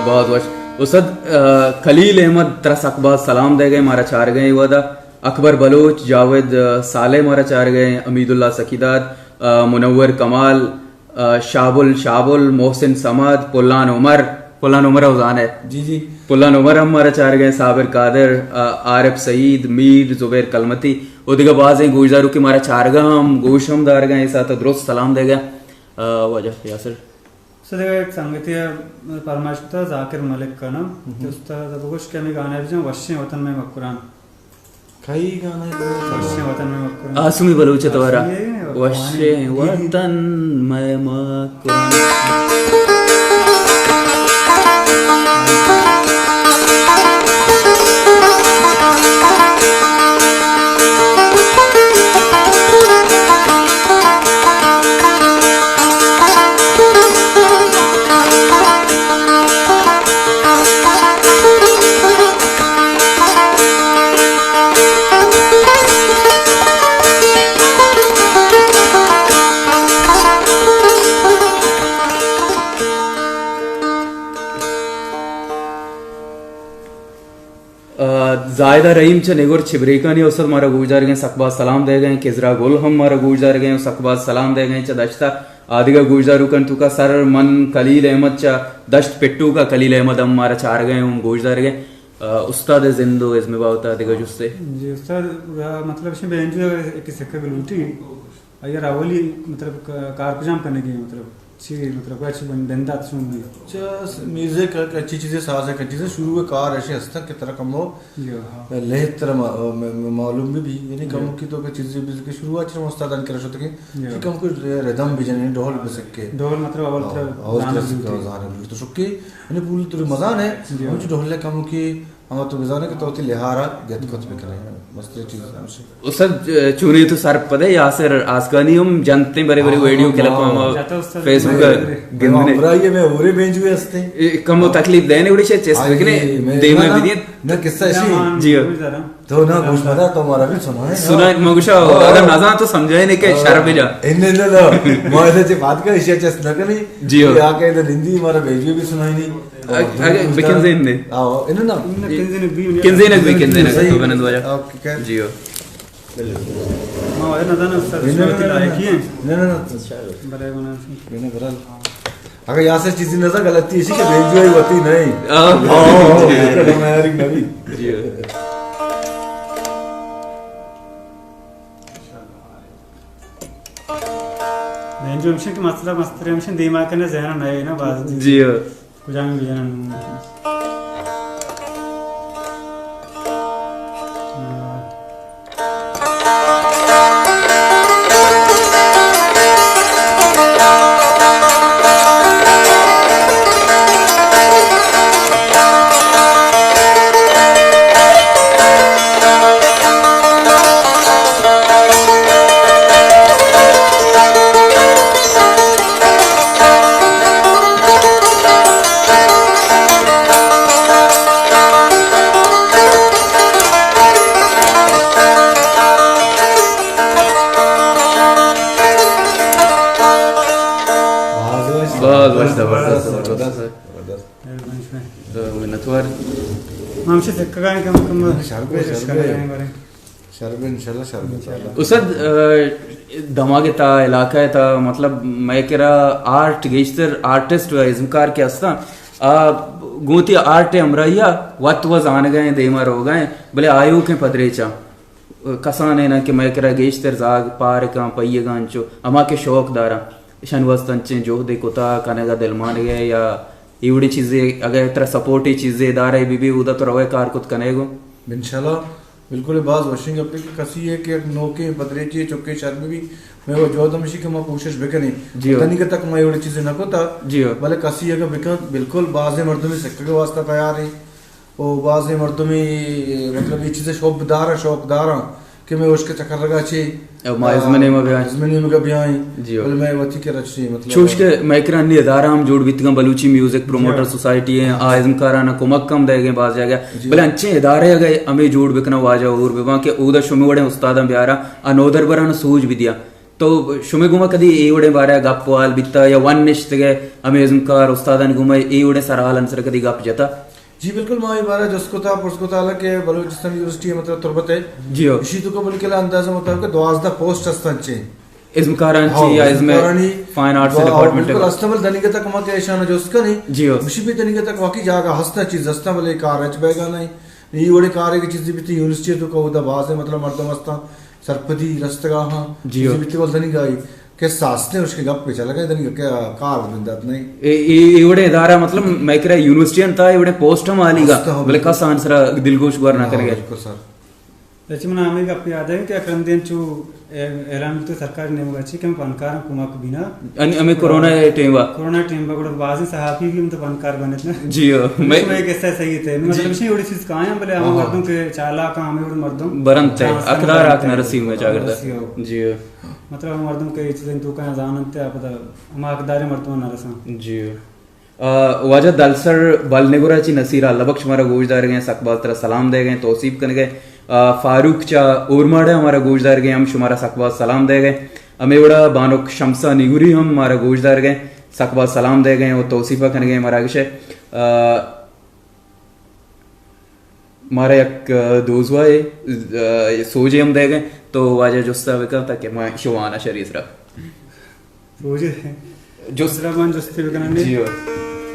باز وش۔ استاد، آ، خلیل احمد ترا سک باز سلام دئیگئے، مارا چارگئے اے وہدا۔ اکبر بلوچ، جاوید، آ، صالح مارا چارگئے، حمید اللہ سکیداد، آ، منور کمال، آ، شابل، شابل، محسن صمد، پلان عمر، پلان عمر او زانئے؟ جی، جی۔ پلان عمر ہم مارا چارگئے، صابر قادر، آ، عارف سعید، میر، زبیر کلمتی، او دگہ بازیں گوشداروکے مارا چارگا ہم، گوش ہم دارگا، اے ساعت درست سلام دئیگا۔ آ، واجہ یاسر۔ سر دگہ یک سنگتے ءَ پرمائش کتا ذاکر ملک کا نام، ہم۔ کہ استاد بگوش کہ ہمیں گانا بجن وشیں وطن میں مکران۔ کئی گانا ہے؟ وشیں وطن میں مکران۔ آسمی بلوچ ءِ توارا۔ آسمی ہے، وشیں وطن میں مکران۔ آ، زاہدہ رحیم چہ نگور چبریکانی استاد مارا گوشدارگیں، سک باز سلام دئیگیں۔ کزرا گل ہم مارا گوشدارگیں، سک باز سلام دئیگیں۔ چہ دشتا آدگہ گوشداروکانی توکا سر من خلیل احمد چہ دشت پٹوکا، خلیل احمد ہم مارا چارگیں، ہم گوشدارگیں۔ آ، استاد زند و ازم باوتا دگہ جستے؟ جی استاد، آ، مطلب شی بینجو ایک سکہ گلوٹی۔ آئی ءَ را اولی، مطلب، ک-، کار کجام کنگی، مطلب، چی، مطلب، کجا چی بن-، بندات چون بی؟ چہ س-، میوزک، کچی چیزیں، ساز ءِ کچی چیزیں، شروع ءِ کار ایشی ہستن کہ ترا کمو جی ہاں۔ لہت ترا ما-، م-، م-، معلوم بی بی، یعنی جی۔ کمو کی تو کہ چیزیں بی کہ شروع ءَ چہ استادان کرا شتگی، جی۔ کہ کمو کی ردم بجنے، ڈھول بسکے۔ ڈھول مطلب اول ترا اول زانگ ترا لوٹی۔ زانگ لوٹی۔ تو شکی، یعنی پوری ترا مزان ہے، جی۔ ہم چو ڈھول کمو کی ہما تو بزانے کہ تو وتی لہارا گت کت بکنے۔ مستریں چیز ہمشی۔ استاد، چونیں تو سرپدے یاسر آسکانی ہم جنتیں برے برے ہاں، ویڈیو ہاں، کلپ ہاں۔ ہما جاتا استاد فیس بک میں گندنے۔ ہمراہی میں اورے بینجوے ہستے۔ اے، کمو تکلیف دینے اڑی چے چیس آئی بکنے، میں دیما نہ، بدین۔ نہ قصہ ایشی۔ جی۔ تو نہ گوش مدا تو ہمارا بھی سنائے۔ سنائے، مگوشا، ہاں۔ اگر نہ زان تو سمجھائے نے کہ ہاں۔ شر بجا۔ اندے نہ، نہ، ما ایسے چے بات کا ایشی چیس نہ کنی۔ جی۔ یا کہ ادھر ہندی ہمارا بینجوے بھی سنائے نہیں۔ اگ-، اگہ بکنزین نے۔ آو، انہاں نا۔ کنزین بی، کنزین بی، کنزین بی، تو بنند واجہ۔ آو، کہ کہہ؟ جی ہو۔ ما واجہ نہ دانا، استاد، نہ، نہ، شما نہ، لائقی ہیں۔ نہ، نہ، نہ۔ بلے بنا۔ نہ، نہ، برال۔ اگر یاسر چیزی نظر غلطی اسی کہ بینجو ہی ہوتی نہیں۔ آو۔ آو، آو، آو، جی۔ آو، آو، آو، جی۔ بینجو ہمشہ کہ مسئلہ مستر ہمشہ دیما کنے ذہن نہ ہے نا باز۔ جی ہو۔ کجام بجنن؟ باز وش، زبردست، زبردست۔ زبردست۔ منتوار۔ ما ہمشہ سکگا ہیں کم کم۔ شر بے، کوشش شر بے۔ کریں بارے۔ شر بے، انشاءاللہ شر بے۔ استاد، آ، دماغ تا، علاقہ تا، مطلب، مئے کرا آرٹ گیشتر آرٹسٹ و ازمکار کہ ہستاں، آ گوں وتی آرٹ ہمراہی ء وت و زانگ ء ایں، دیما روگ ء ایں، بلے آیوکیں پدریچاں کسان ء نہ کہ مئے کرا گیشتر زاگ پارکاں، پہیگاں انچو ہما کہ شوق داراں، اشان واسطہ انچیں جہدے کتا کنگ ء دلمانگ ء یا اے وڑیں چیزے اگہ ترا سپورٹے چیزے ادارہ بہ بی، اودا تو روئے کار کت کنئے گوں؟ انشاءاللہ، بالکل، باز وشیں گپے کہ کسی ہے کہ یک نوکیں پدریچے چکے شر بہ بی، مئے وہ جہد ہمشی کہ ما کوشش بکنیں۔ جی ہو۔ تنیگہ تک ما اے وڑیں چیزے نہ کتا، جی ہو۔ بلے کسی اگہ بکن، بالکل بازیں مردمے سکگ واسطہ تیار ہیں۔ و بازیں مردمے، مطلب، اے چیزے شوب داراں، شوق داراں کہ مئے اشک چکرگا چے، او ما ازم نیمگا بیائیں۔ ازم نیمگا بیائیں۔ جی ہو۔ بلے مئے وتی کرا چے، مطلب، چوش کہ مئے کرا انی ادارہ ہم جوڑ بیتگاں، بلوچی میوزک پروموٹر سوسائٹی ہیں، آ ازمکارانہ کمک ہم دئیگیں باز جاگہ۔ جی۔ بلے انچیں ادارے اگہ ہمے جوڑ بکناں واجہ ہور بباں کہ اودا شمے وڑیں استاداں بیاراں، آ نودربراں سوج بدیاں۔ تو شمے گوما کدی اے وڑیں بارہ گپ و حال بیتا یا ون نشتگے ہمے ازمکار استادانی گوما اے وڑیں سرحالانی سر کدی گپ جتا؟ جی بالکل، ما اے بارہ جست کتا، پرس کتا، حالانکہ بلوچستان یونیورسٹی ء مطلب تربت ء، جی ہو۔ اشی توکا بلکل اندازہ مطابق دوازدہ پوسٹ ہستاں چے۔ ازمکاران چے یا ازم ازمکارانی فائن آرٹس ڈپارٹمنٹ ء؟ بالکل ہستاں، بلے دنیگہ تک ما کہ ایشانا جست کنیں۔ جی ہو۔ اشی بھی دنیگہ تک واقعی جاگہ ہستاں، چیز ہستاں، بلے کار اچ بیگا نہیں۔ اے وڑیں کارے کہ چیزے بیتی یونیورسٹی توکا اودا بازیں مطلب مردم ہستاں، سرپدی رستگا ہاں، جی ہو۔ چیزے بیتی ول دنیگا اے قصہ ہستیں، اشکے گپ پہ چلگا دنیگا کہ کار بندات نہیں۔ اے، اے، اے وڑیں ادارہ مطلب مئے کرا یونیورسٹی انت، اے وڑیں پوسٹ ہم آلیگا، ہستاں، ہاں، بلے بالکل۔ کس آنسرا دلگوش گور نہ ہاں، کنگے۔ بالکل سر۔ اچھا، من ہمے گپے یاد ہے کہ یک رندے انچو اعلان بیتگ سرکاری نیمگا چی کہ ہم پنکاراں کمک بینا۔ ان-، ہمے کرونا ٹائم ء۔ کرونا ٹائم ء گڑا بازیں صحافی بھی ہم تو پنکار بنت نا۔ جی ہو، مئے، مئے قصہ صحیح تھے۔ مطلب، ہاں۔ اشی وڑی چیز کایاں، بلے ہم ہاں، ہاں۔ مردم کہ چالاک ہیں، ہمے وڑی مردم برنت ہے، چانس اقدار برنت آک ہے۔ نہ رسی میں چاگرد۔ نہ رسی ہو۔ جی ہو۔ مطلب، ہم مردم کہ اے چیزیں تو کایاں زاننت ہے، پدا ہم حقدار مردم نہ رساں۔ جی ہو۔ آ، واجہ دلسر بل نگورا چی نصیر اللہ بخش مارا گوش دارگیں، سک باز ترا سلام دے گئے، توصیف کنگے۔ آ، فاروق چا اورماڑا مارا گوش دارگیں، ہم شمارا سک باز سلام دے گئے۔ ہمے وڑا بانک شمسا نگوری ہم مارا گوش دارگیں، سک باز سلام دے گئے و توصیفا کنگے مراگش ہے۔ آ، مارا یک، آ، دوزواہے، آ، سوجے ہم دیگ انت، تو واجہ جستا بکن تاکہ ما شوان ء شری سرا۔ سوجے؟ جست۔ سرا من جستے بکنن۔ جی ہو۔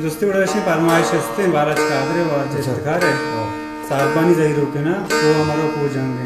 جستے وڑا اشی فرمائش ہستے، بالاچ قادر ہے، واجہ اچھا۔ افتخار ہے۔ ہاں۔ صاحبانی ظہیر ہو کے نا، وہ ہمارا کو جنگ ہے۔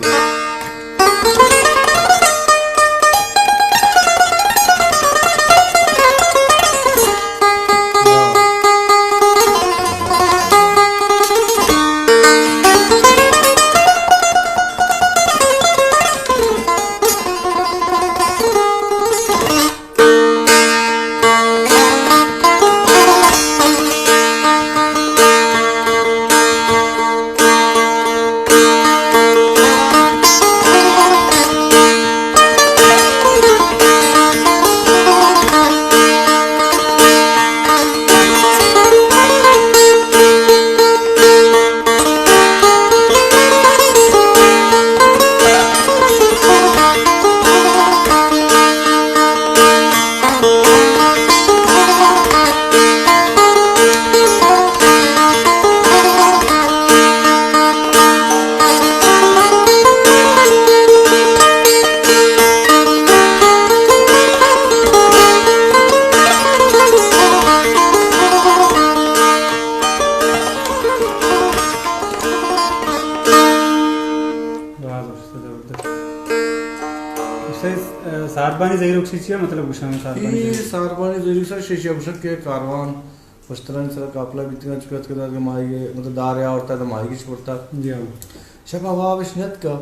ساربانی زہیروک شیشیا مطلب گوشاں، ساربانی اے زہیروک۔ ساربانی زہیروک سر شیشیا گوشت کہ کاروان اشترانی سرا قافلہ بیتگاں، چکت کہ دار کہ ماہیگ، مطلب دار یا اورتا تو ماہیگ چپڑتا۔ جی ہاں۔ شپا وابش نیتکا،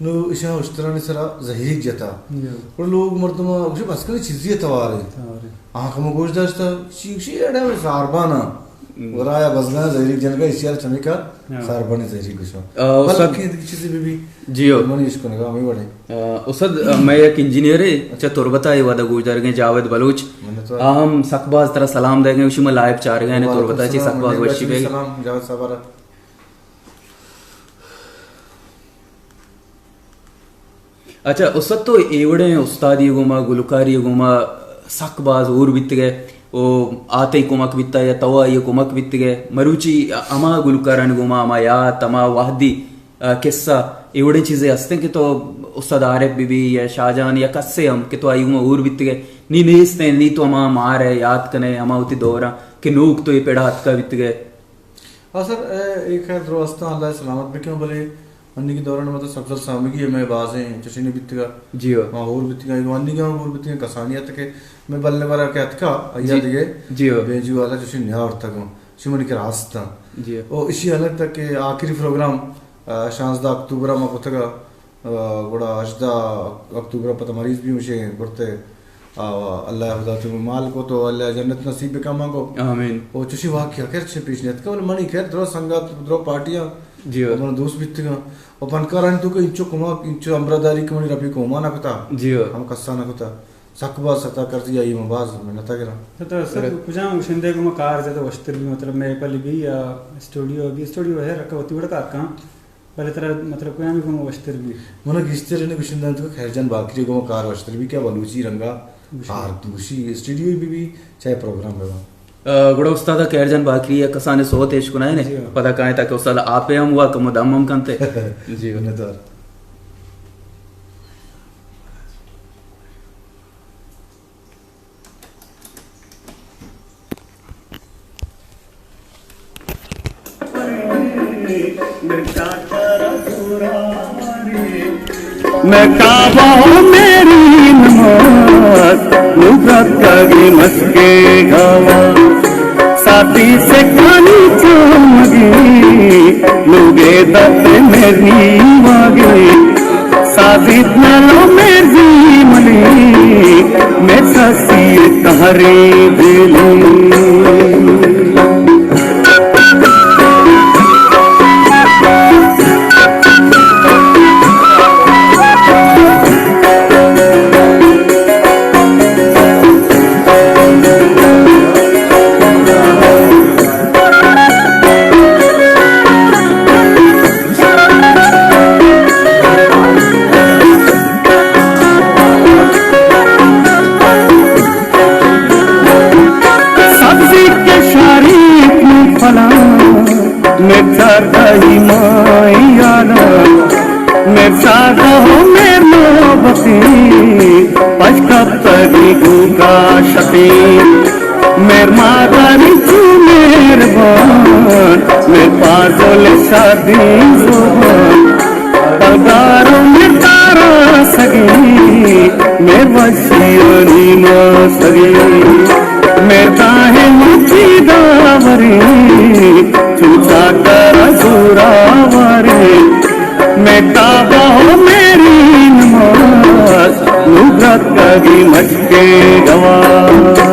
نو اشاں اشترانی سرا زہیریگ جتا۔ جی ہاں۔ اور لوگ مردم گوشے بس کنی چیزی توارے۔ توارے۔ آنکھ مو گوش داشتا، چی، چی اڑا ساربانا۔ ہم۔ ورایا بزگاں زہیریگ جنگا، اشیار چمیکا ہاں۔ ساربانی زہیریگ گوشاں۔ آ، استاد بلکہ دیگه چیزی بی بی۔ جی ہو۔ منی اش کنگا ہمیں وڑے۔ آ، استاد، آ، میں یک انجینئر ہے، اچھا۔ چہ تربتا اے ودا گوش دارگیں جاوید بلوچ۔ منتوار۔ آ ہم سک باز ترا سلام دے گئے، اسی میں لائیو چار گئے نے وعلیکم تربتا چی السلام، سک باز منی وشی بے۔ سلام، جاوید صاحب را۔ اچھا، استاد تو اے وڑیں استادی گوما، گلوکاری گوما سک باز ہور بیتگے، او آ تئی کمک بیتا یا تو آئی کمک بیتگے۔ مروچی ہما گلوکارانی گوما ہما یات، ہما وہدی، آ، قصہ، اے وڑیں چیزے ہستیں کہ تو استاد عارف بی بی یا شاہجان یا کسے ہم کہ تو آئی گوما ہور بیتگے، نی نیستیں، نی تو ہما مار ہے یات کنے، ہما وتی دوراں کہ نوک تو اے پڑا اتکا بیتگے۔ ہاں سر، اے، اے خیر درو استاں، اللہ سلامت بکن، بلے انیگی دوران مطلب سبزل سامگی ہے، میں بازیں چشینے بیتگا۔ جی ہو۔ ما ہور بیتگا، ایوانیگا ہور بیتگا، کسانی ات کہ میں بلے ورا کہ اتکا، ایا جی۔ دگے جی ہو۔ بیجو والا چشین نیا ورتگا، چی منی کہ راستاں۔ جی ہو۔ او اشی حالت تک کہ آخری پروگرام، آ، شانزدہ اکتوبر ما کتگا، آ، گڑا ہژدہ اکتوبر ءَ پدا مریض بی، مشے برتے، آ، اللہ خدا تو مال کو تو اللہ جنت نصیب بکا مانگو۔ آمین۔ او چشی واقعہ خیر چھ پیش نیت کا، بلے منی خیر درو سنگت، درو پارٹیاں، جی ہو۔ من دوست بیتگاں۔ او پنکارانی تو کہ انچو کمک، انچو امبرداری کہ منی رفیق اومان کتا۔ جی ہو۔ ہم کسان کتا۔ سک باز ستا کرزی آئی من باز منت گراں۔ تو سر کجام گشندے گما کار زیادہ وشتر بی، مطلب محفل بی یا اسٹوڈیو بی؟ اسٹوڈیو ہے رکھا ہوتی بڑا کار کام۔ بلے ترا مطلب کجامی گوما وشتر بی؟ من گیشتر انہیں گشندہ تو خیر جان باکری گوما کار وشتر بی کہ بلوچی رنگا گوشی۔ آرت گوشی اسٹوڈیو بی بی چاہے پروگرام بی۔ آ، گڑا استاد خیر جان باکری یک کسانے سوت ایش کنائے نے۔ جی ہاں۔ پدا کائیں تاکہ استاد آپ ہم ہوا کم دم ہم کنتے۔ جی ہاں۔ منتوار۔ میں کعبہ ہوں میری نماز، نصرت کا بھی مسکے گاوا، ساتھی سے کھانی چومگی، لوگے دت میری واگی۔ سازیت نلو مرزی ملی، مرزا سی تہری دلی۔ سبزی کے شریک میں پھلاں، میں چار دہی مائی یاراں، میں سادہ ہوں میں محبتیں، پشکپ تری گوں کا شتیں۔ مہر مادری چو مہربان، مہر پازل شادی زبان۔ پلگار و مہر تارا سگی، مہر وشی و نیما سگی۔ مہر داہیں مچی داوری، چو چاکر زوراوری۔ میں کعبہ ہوں میری نماز، نصرت کا بھی مشکے گواہ۔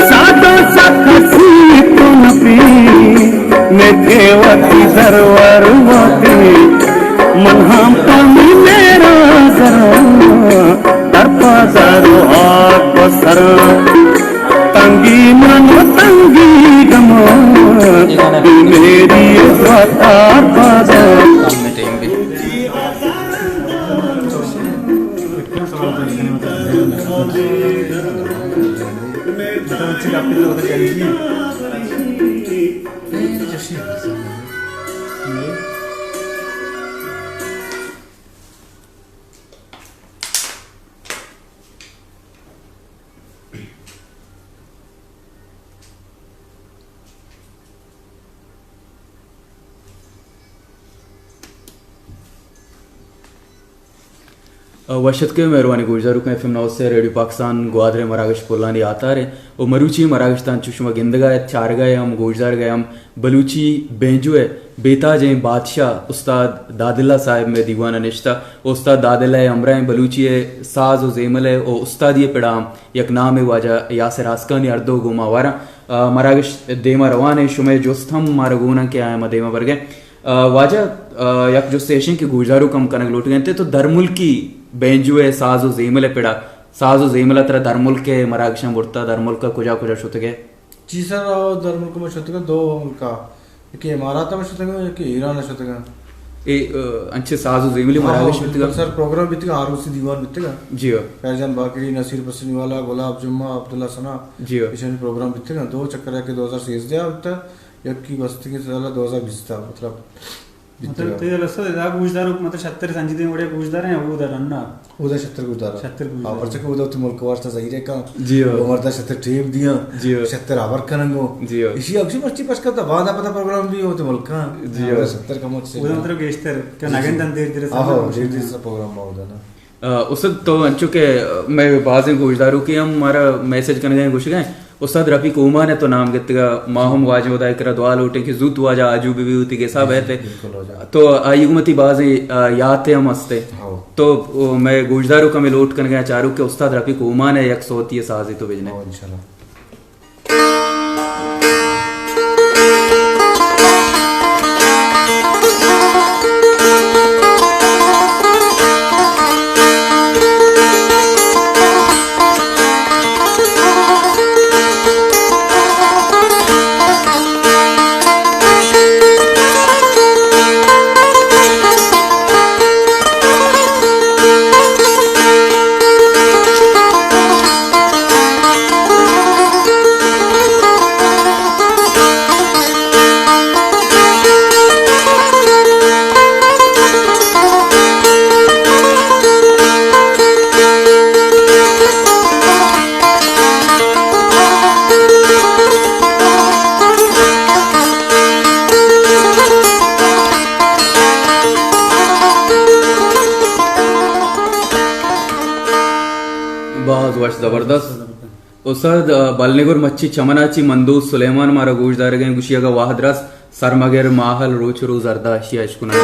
سادو سا کسی تو نپی، میں دیوتی درور وتی، من ہم کمی میرا ذرا، در پا دارو آگ و سرا، تنگی من و تنگی گمان، بی میری و تار پادا۔ وش اتکے مہروانیں گوشداروکاں، ایف ایم نو سے ریڈیو پاکستان گوادر ءِ مراگش پلانی آتار ءَ، و مروچی مراگش تاں چو شما گندگا ات، چارگا ءَ ہم، گوشدارگا ءَ ہم، بلوچی بینجو ءِ بے تاجیں بادشاہ استاد داد اللہ صاحب مئے دیوان ءَ نشتہ۔ استاد داد اللہ ءِ ہمراہیں بلوچی ءِ ساز و زیمل ءِ و استادی ءِ پڑا ہم یک نامے واجہ یاسر آسکانی ہر دو گوں ما ہواراں۔ آ، مراگش دیما روان ایں، شمئے جست ہم مارا گون انت کہ آیاں ما دیما برگیں۔ آ، واجہ، آ، یک جستے ایش انت کہ گوشداروک ہم کنگ لوٹگ انت، تو درملکی بینجو ءِ ساز و زیمل ءِ پڑا، ساز و زیمل ءَ ترا درملک ءِ مراگشاں برتا، درملک ءَ کجا کجا شتگ ئے؟ جی سر، آ، درملک ءَ ما شتگاں، دو ملک ءَ، یکے امارات ءَ ما شتگاں، یکے ایران ءَ شتگاں۔ اے، آ، انچیں ساز و زیملی ہاں، مراگش ہاں، بیتگاں؟ سر، پروگرام بیتگاں، آروسی دیوان بیتگاں۔ جی ہاں۔ فیضان باقری، نصیر پسنی والا، گلاب جمعہ، عبداللہ ثنا، جی ہاں۔ ایشانی پروگرام بیتگاں۔ دو چکر، یکے دو ہزار سیزدہ ءَ بیتا، یکے گوستگیں سال ءَ دو ہزار بیست ءَ، مطلب، مطلب، بیتگاں۔ تو یہ رسو، ادا گوشدار، مطلب، شتر سنجیدیں وڑے گوشدار ہیں، اودا رننا۔ اودا شتر گوشدار۔ شتر گوشدار۔ ہاں، پرچہ کہ اودا وتی ملک واسطہ ظاہر ہے کن۔ جی ہاں۔ او مردا شتر ٹیم دیاں۔ جی ہاں۔ شتر ہبر کننگو۔ جی ہاں۔ ایشی اگشی مرچی پشکا تا بعد پتا پروگرام بھی ہوتے ملکاں۔ جی ہاں۔ اودا شتر کمک سے۔ اودا مطلب گیشتر، کہ جی، ناگن جی۔ دن دیر دیر سے آہو، پروگرام دیر دیر سے پروگرام ہوتا نا۔ آ، استاد تو انچو کہ مئے بازیں گوشداروکے ہم مارا میسج کنگا ہیں، گوشگا ہیں، استاد رفیق اومان ءِ تو نام گتگا، ما ہم واجہ ہدائے کرا دعا لوٹیں کہ زوت واجہ آجو بہ بی، وتی گسا بہتے۔ بالکل واجہ۔ تو آئی گوں وتی بازیں، آ، یات ہم ہستے۔ ہاں۔ تو، او، مئے گوشداروک ہمیں لوٹ کنگا ہیں، چاروک کہ استاد رفیق اومان ءِ یک صوتی سازے تو بجنے۔ ہاں، انشاءاللہ۔ باز وش، زبردست۔ استاد، آ، بلنگور مچی چمنا چی مندوز سلیمان مارا گوش دارگیں، گوشی اگا واہد رس سرمگر ماہل روچ روز اردا اشیا اشکنان۔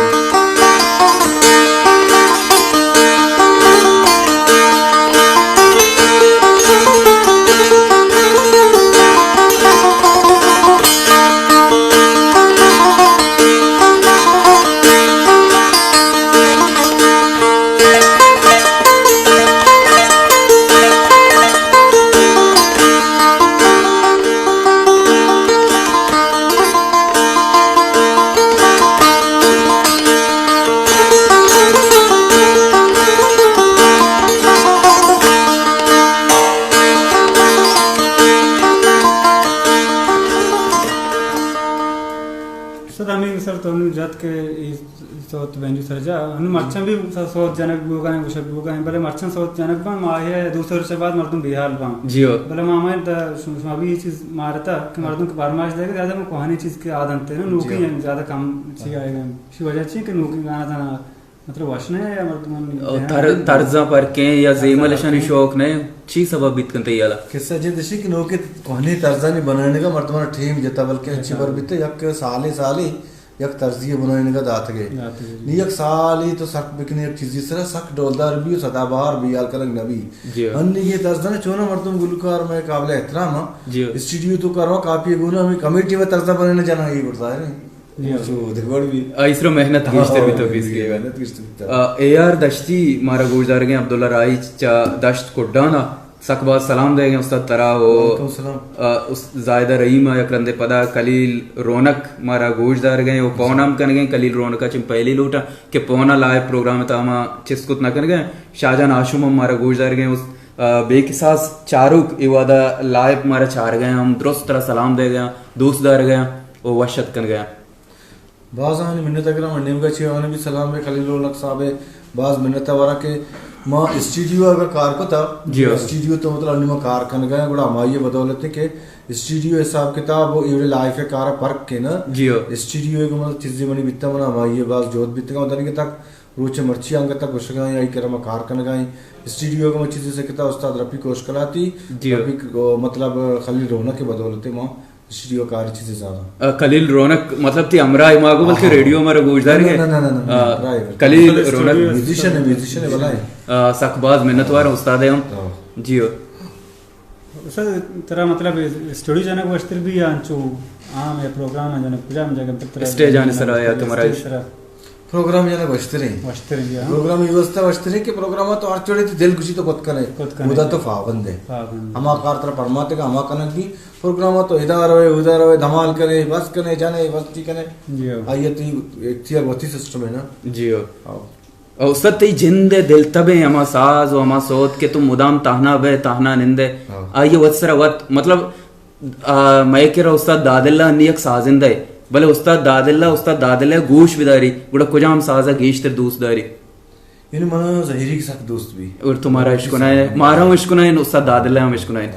استاد، ہمے سر تو انوں جت کہ اے سوت بینجو سرجا، انوں مرچاں بھی سوت جنگ بوگا ہیں، گوشگ بوگا ہیں، بلے مرچاں سوت جنگ باں، ماہے دو سال چہ بعد مردم بے حال باں۔ جی ہو۔ بلے ما ہمیں دا شما، شما بھی یہ چیز مارتا کہ مردم کہ پرمائش دے گا، زیادہ میں کوہنی چیز کے عادت ہے نا، نوکی جی ہو۔ ہیں، زیادہ کم چی آئے گا۔ اسی وجہ چی کہ نوکی گانا تھا نا، مطلب وش نہ ہے یا مردمان او تر-، طرزاں پرکیں یا زیمل اشانی شوق نہ ہے؟ چی سبب بیت کنت یالا؟ قصہ جے دشی کہ نوکے کوہنی طرزانی بنائینگا مردمان ٹیم جتا، بلکہ اچھی بر بیتے یک سالے سالے یک طرزی بنائینگا داتگے۔ داتگے، جی۔ نی یک سالے تو سک بکنے یک چیزی سرا سک ڈولدار بی و سدا بہار بی حال کنگ نبی۔ جی۔ انی یہ طرزاں چونا مردم گلوکار میں قابل احترام ہاں۔ جی۔ اسٹوڈیو تو کرو کاپی گونا ہمیں کمیٹی و طرزہ بنائینا جانا یہ بڑ ظاہر ہے۔ جی ہاں۔ سو دگوڑ بھی۔ آ، اس طرح محنت ہاں، گیشتر بھی تو محنت پیس بھی، کے۔ محنت گیشتر بھی تو۔ آ، اے آر دشتی مارا گوشدارگیں عبداللہ رائی چا دشت کڈانا سک باز سلام دے گئے استاد ترا و وعلیکم السلام۔ آ، اس زاہدہ رحیم یک رندے پدا خلیل رونق مارا گوشدارگیں و فون ہم کنگیں خلیل رونق چم پہلی لوٹا کہ فون لائیو پروگرام تا ہما چست کت نہ کنگیں۔ شاہجان ہاشم ہم مارا گوشدارگیں اس آ، بے کساس چاروک اے وہدا لائیو مارا چارگا ایں، ہم درست ترا سلام دیگا ایں، دوست دارگا ایں و وش اتک کنگا ایں۔ باز آنی منت اگر من نیمگا چی آنے بھی سلام ہے خلیل رونق صاحب ہے، باز منت وارا کہ ما اسٹوڈیو اگر کار کتا، جی ہاں۔ اسٹوڈیو تو مطلب انی ما کار کنگا ایں، گڑا ہمائی بدولت ہے کہ اسٹوڈیو حساب کتاب و ایوڑے لائیو کار پرک کے نا۔ جی ہاں۔ اسٹوڈیو ایک مطلب چیزیں منی بیتا منا ہمائی باز جہد بیتگا، دنگے تک روچ مرچی انگت گوشگا ایں، آئی کرا ما کار کنگا ایں۔ اسٹوڈیو اگاں ما چیزے سکتا استاد رفیق اوشکلاتی، جی۔ رفیق، او، مطلب خلیل رونق کے بدولت ما اسٹوڈیو کار چیزے زیادہ۔ آ، خلیل رونق، مطلب تی ہمراہ ما گو، بلکہ ہاں۔ ریڈیو مارا گوش دارے نہ، نہ، نہ، نہ، نہ، آ، ہمراہ ہے۔ خلیل مطلب رونق۔ اسٹوڈیو میوزیشن ہے، میوزیشن ہے، بلائیں۔ آ، سک باز منت وار استاد ہم۔ ہاں۔ جی ہو۔ استاد، ترا مطلب اسٹوڈیو جنگ وشتر بھی یا انچو عام یا پروگرام جنگ کجام جگہ پر ترا اسٹیج آنے سرا یا اسٹیج تمہارا اسٹیج سرا؟ پروگرام جنگ وشتریں۔ وشتریں، جی ہاں۔ پروگرام یہ واسطہ وشتریں کہ پروگرام تو ہر چوڑے تے دل خوشی تو کت کنے۔ کت کنے۔ خدا تو پابند ہے۔ پابند۔ ہما کار ترا پرماتے کا ہما کنک بھی پروگرام تو ادا روے، ادا روے، دھمال کرے، بس کنے، جانے، بس تی کنے۔ جی ہاں۔ آئیے تی اختیار وتی سسٹم ہے نا۔ جی ہاں۔ ہاں۔ او استاد، تئی جند ءِ دلتبیں ہما ساز و ہما سوت کہ تو مدام تہنا بئے، تہنا نندئے، ہاں۔ آئی ءَ وت سرا وت، مطلب، آ، مئے کرا استاد داداللہ انی یک سازندہ ئے، بلے استاد داداللہ، استاد داداللہ ءَ گوش بداری، گڑا کجام ساز ءَ گیشتر دوست داری؟ یعنی من زہیری کہ سک دوست بی۔ اور تو مارا اشکنائے، مارا ہم اشکنائے، استاد داداللہ ہم اشکنائے۔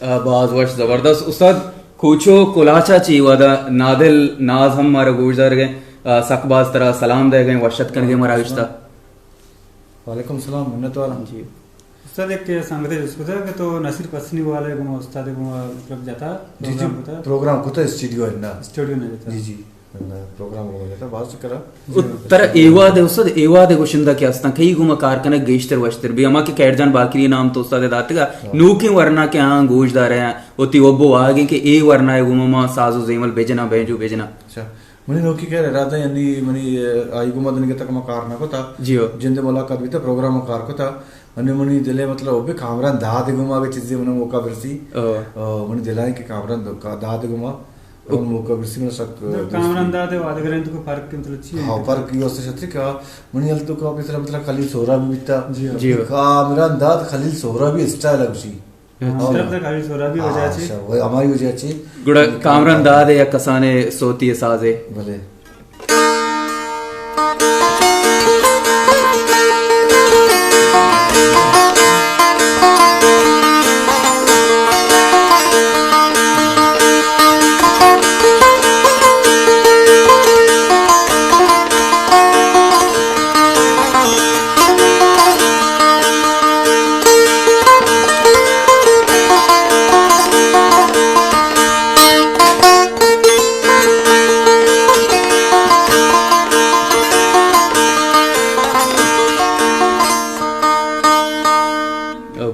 آ، باز وش، زبردست۔ استاد، کوچو کلاچا چی ودا نادل ناز ہم مارا گوش دارگئے، آ، سک باز ترا سلام دئیگئے، وش اتک کنگئے مارا گشتا۔ وعلیکم السلام، منت وارا۔ جی۔ استاد، یک سنگتے جست کتا کہ تو نصیر پسنی والے گما استاد گما مطلب جتا، جی، جی، پروگرام کتا؟ پروگرام کتا اسٹوڈیو ہندا۔ اسٹوڈیو نہ جتا۔ جی، جی۔ پروگرام ہو جاتا، باز شکر ہے۔ او ترا اے وہد ءَ استاد، اے وہد ءَ گشندہ کہ استاں، کئی گوما کار کنگ گیشتر وشتر بی، ہما کہ خیر جان باقری نام تو استاد ءَ داتگا، ہاں۔ نوکیں ورنا کہ آں گوش دارے آں، وتی حب و واہگیں کہ اے ورنا ءَ گوما ما ساز و زیمل بجناں، بینجو بجناں۔ اچھا، منی نوکی خیر ارادہ یعنی منی، آئی گوما دنگے تک ما کار نہ کتا۔ جی ہو۔ جند ملاقات بیتا، پروگرام کار کتا۔ انی منی دل ءَ مطلب حب کامران داد گوما اگہ چیزے منا موقع برسی۔ او۔ او، منی دل ءَ کہ کامران داد گوما او۔ موقع برسی من سک، نہ، دوست کامران داد ءُ وادگریں تو فرق مطلب چی ہے؟ ہاں، فرق یہ است شتری کہ منی حال تو کا مثلا، مثلا خلیل سہرابی بیتا۔ جی ہاں۔ جی ہاں۔ کامران داد خلیل سہرابی اسٹائل ہے اسی۔ ہاں، ہاں۔ خلیل سہرابی وجہ چی؟ اچھا، وہ ہماری وجہ چی۔ گڑا کامران داد یا کسانے صوتی سازے۔ بلے۔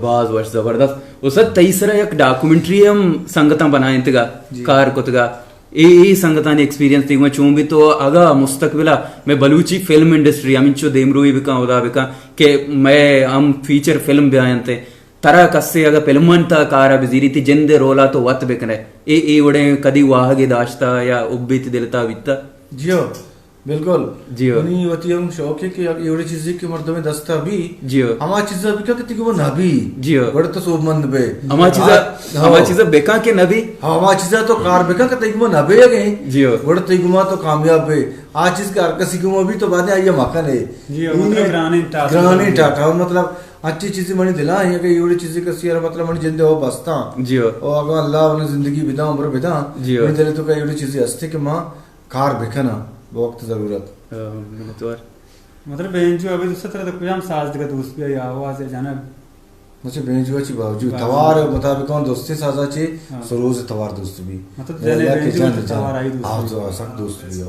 باز وش، زبردست۔ استاد، تئی سرا یک ڈاکومنٹری ہم سنگتاں بنائینتگا، جی۔ کار کتگا۔ اے، اے سنگتانی ایکسپیرینس تئی گوما چون بیت؟ تو اگا مستقبلا مئے بلوچی فلم انڈسٹری ہمینچو دیمروئی بکن، ہدا بکن کہ مئے ہم فیچر فلم بیاینت، ترا کسے اگہ فلمانی تہا کارا بزیری، تئی جندے رولا تو وت بکنئے۔ اے، اے وڑیں کدی واہگے داشتہ یا حبے تئی دلتا بیتہ؟ جی ہو، بالکل۔ جی ہو۔ منی وتی ہم شوق ہے کہ اے وڑیں چیزے کہ مردمے دستا بی، جی ہو۔ ہما چیزا بکن کہ تئی گوما نہ بی۔ جی ہو۔ گڑا تو سوبمند بے۔ ہما چیزا، ہاں۔ ہما چیزا بکن کہ نہ بی۔ ہاں، ہما چیزا تو کار بکن کہ تئی گوما نہ بی اگیں۔ جی ہو۔ گڑا تئی گوما تو کامیاب بے۔ آ چیز کہ ہر کسی گوما بی تو بعد آئیا مکن ہے۔ جی ہو، مطلب گرانیں ٹاسک۔ گرانیں ٹاسک، مطلب اچھی چیزیں منی دلا ہیں کہ اے وڑیں چیزے کسی ارا مطلب منی جندے ہو بستاں۔ جی ہو۔ او اگاں اللہ منی زندگی بداں، عمر بداں، جی ہو۔ منی دل تو کہ اے وڑیں چیزے ہستے کہ ما کار بکناں بہ وقت ضرورت۔ آ، منتوار۔ مطلب بینجو ابھی دوست ترا تو کجام ساز دگہ دوست بی یا آواز یا جنگ؟ مچے بینجو چی باوجود توار مطابق اوں دوستی سازا چی، سروز توار دوست بی۔ مطلب جنے بینجو توار آئی دوست بی۔ سک دوست بی۔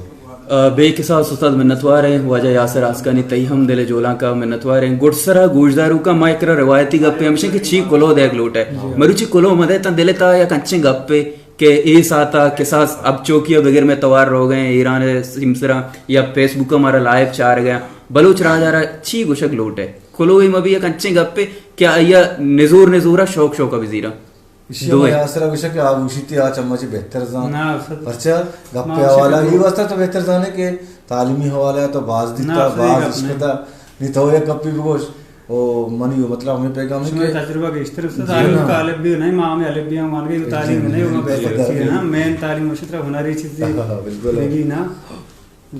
بے کساس استاد منتوار ایں، واجہ یاسر آسکانی تئی ہم دل جولانکا منتوار ایں۔ گڈسرا گوشداروکاں ما یک روایتی گپے ہمشیں کہ چی کلو دیگ لوٹ ئے۔ مروچی کلو مدے تاں دل تا یک انچیں گپے کہ اے ساعتا کساس اب چوکی بگر میں توار روگ ئے، ایران سیمسرا یا فیس بک مارا لائیو چارگ ئے۔ بلوچ راجا را چی گوشگ لوٹ ئے؟ کلوئی مبی یک انچیں گپے کہ آئی ء نزور نزور ء شوق شوق ء بزیراں۔ ایشی ہم دوئے۔ آسرا گوشاں کہ آ گوشیتی آ چما چہ بہتر زان۔ نا، استاد۔ پرچا گپ ما ء حوالہ گوشاں کہ ای واسطہ تو بہتر زانے کہ تعلیمی حوالہ ء تو باز نا، دیتا، استاد، یہ باز گپ نہیں۔ اشکتا۔ نی تو یک گپی بگوش۔ او منی مطلب ہمیں پیغام ہے شمئے کہ تجربہ گیشتر استاد، جی تعلیم نا۔ کا الف بھی نہیں، ما ہمیں الف بھی ہم مان گئے، تعلیم جی۔ نہیں، وہ بہتر جی۔ چیز ہے نا، مین تعلیم اسی طرح ہنری چیز ہاں، بالکل۔ بھی نا۔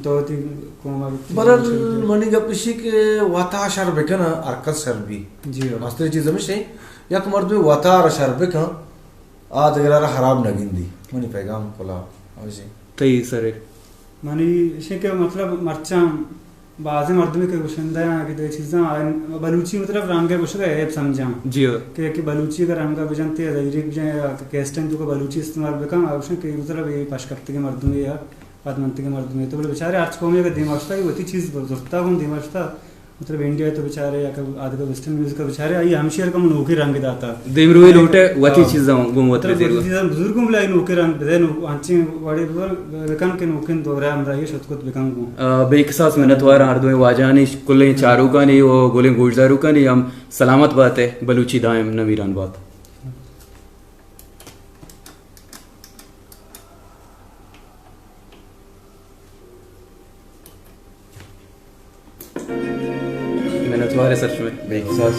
تو وتی قوم ء وتی بہرحال، منی گپ ایشی کہ وتا شر بکن، ہر کس شر بی۔ جی ہاں۔ مستریں چیز ہمیش ایں، یک مردمے وتا را شر بکن، آ دگرا را خراب نہ گندی۔ منی پیغام کلا ہمیش ایں۔ تئی سرے۔ منی ایشی کہ مطلب مرچاں بازیں مردمے کہ گشندہ آں کہ دے چیزاں آ بلوچی مطلب رنگ ء گشگ ء عیب سمجھاں۔ جی ہاں۔ کہ، کہ بلوچی اگر رنگ ء بجنتے یا زہیری بجن یا کیسٹن تو کہ بلوچی استعمال بکن، آ گشن کہ مطلب یہ پشکپتگیں مردمے یا پدمنتگیں مردمے تو بلے بچارے ہرچ قومے اگر دیما شتا، یہ وتی چیز زرتا گوں دیما شتا، مطلب انڈیا تو بچارے یا کہ آدگہ ویسٹرن میوزک بچارے، آئی ہمشیر کم نوکے رنگ داتا۔ دیمروی لوٹے وتی آ۔ چیزاں گوں وت مطلب بزیر وتی گوں۔ چیزاں بزرگ گوں بلے آئی نوکے رنگ بدے، نو-، انچیں وڑے بکن کہ نوکیں دورہ ہمراہی شت کت بکن گوں۔ آ، بے کساس منتوار ہر دوئیں واجہانی، کلیں چاروکانی و گلیں گوشداروکانی ہم سلامت بات ہے، بلوچی دائم نمیران بات۔ منتوار سر شمئے۔ بے کساس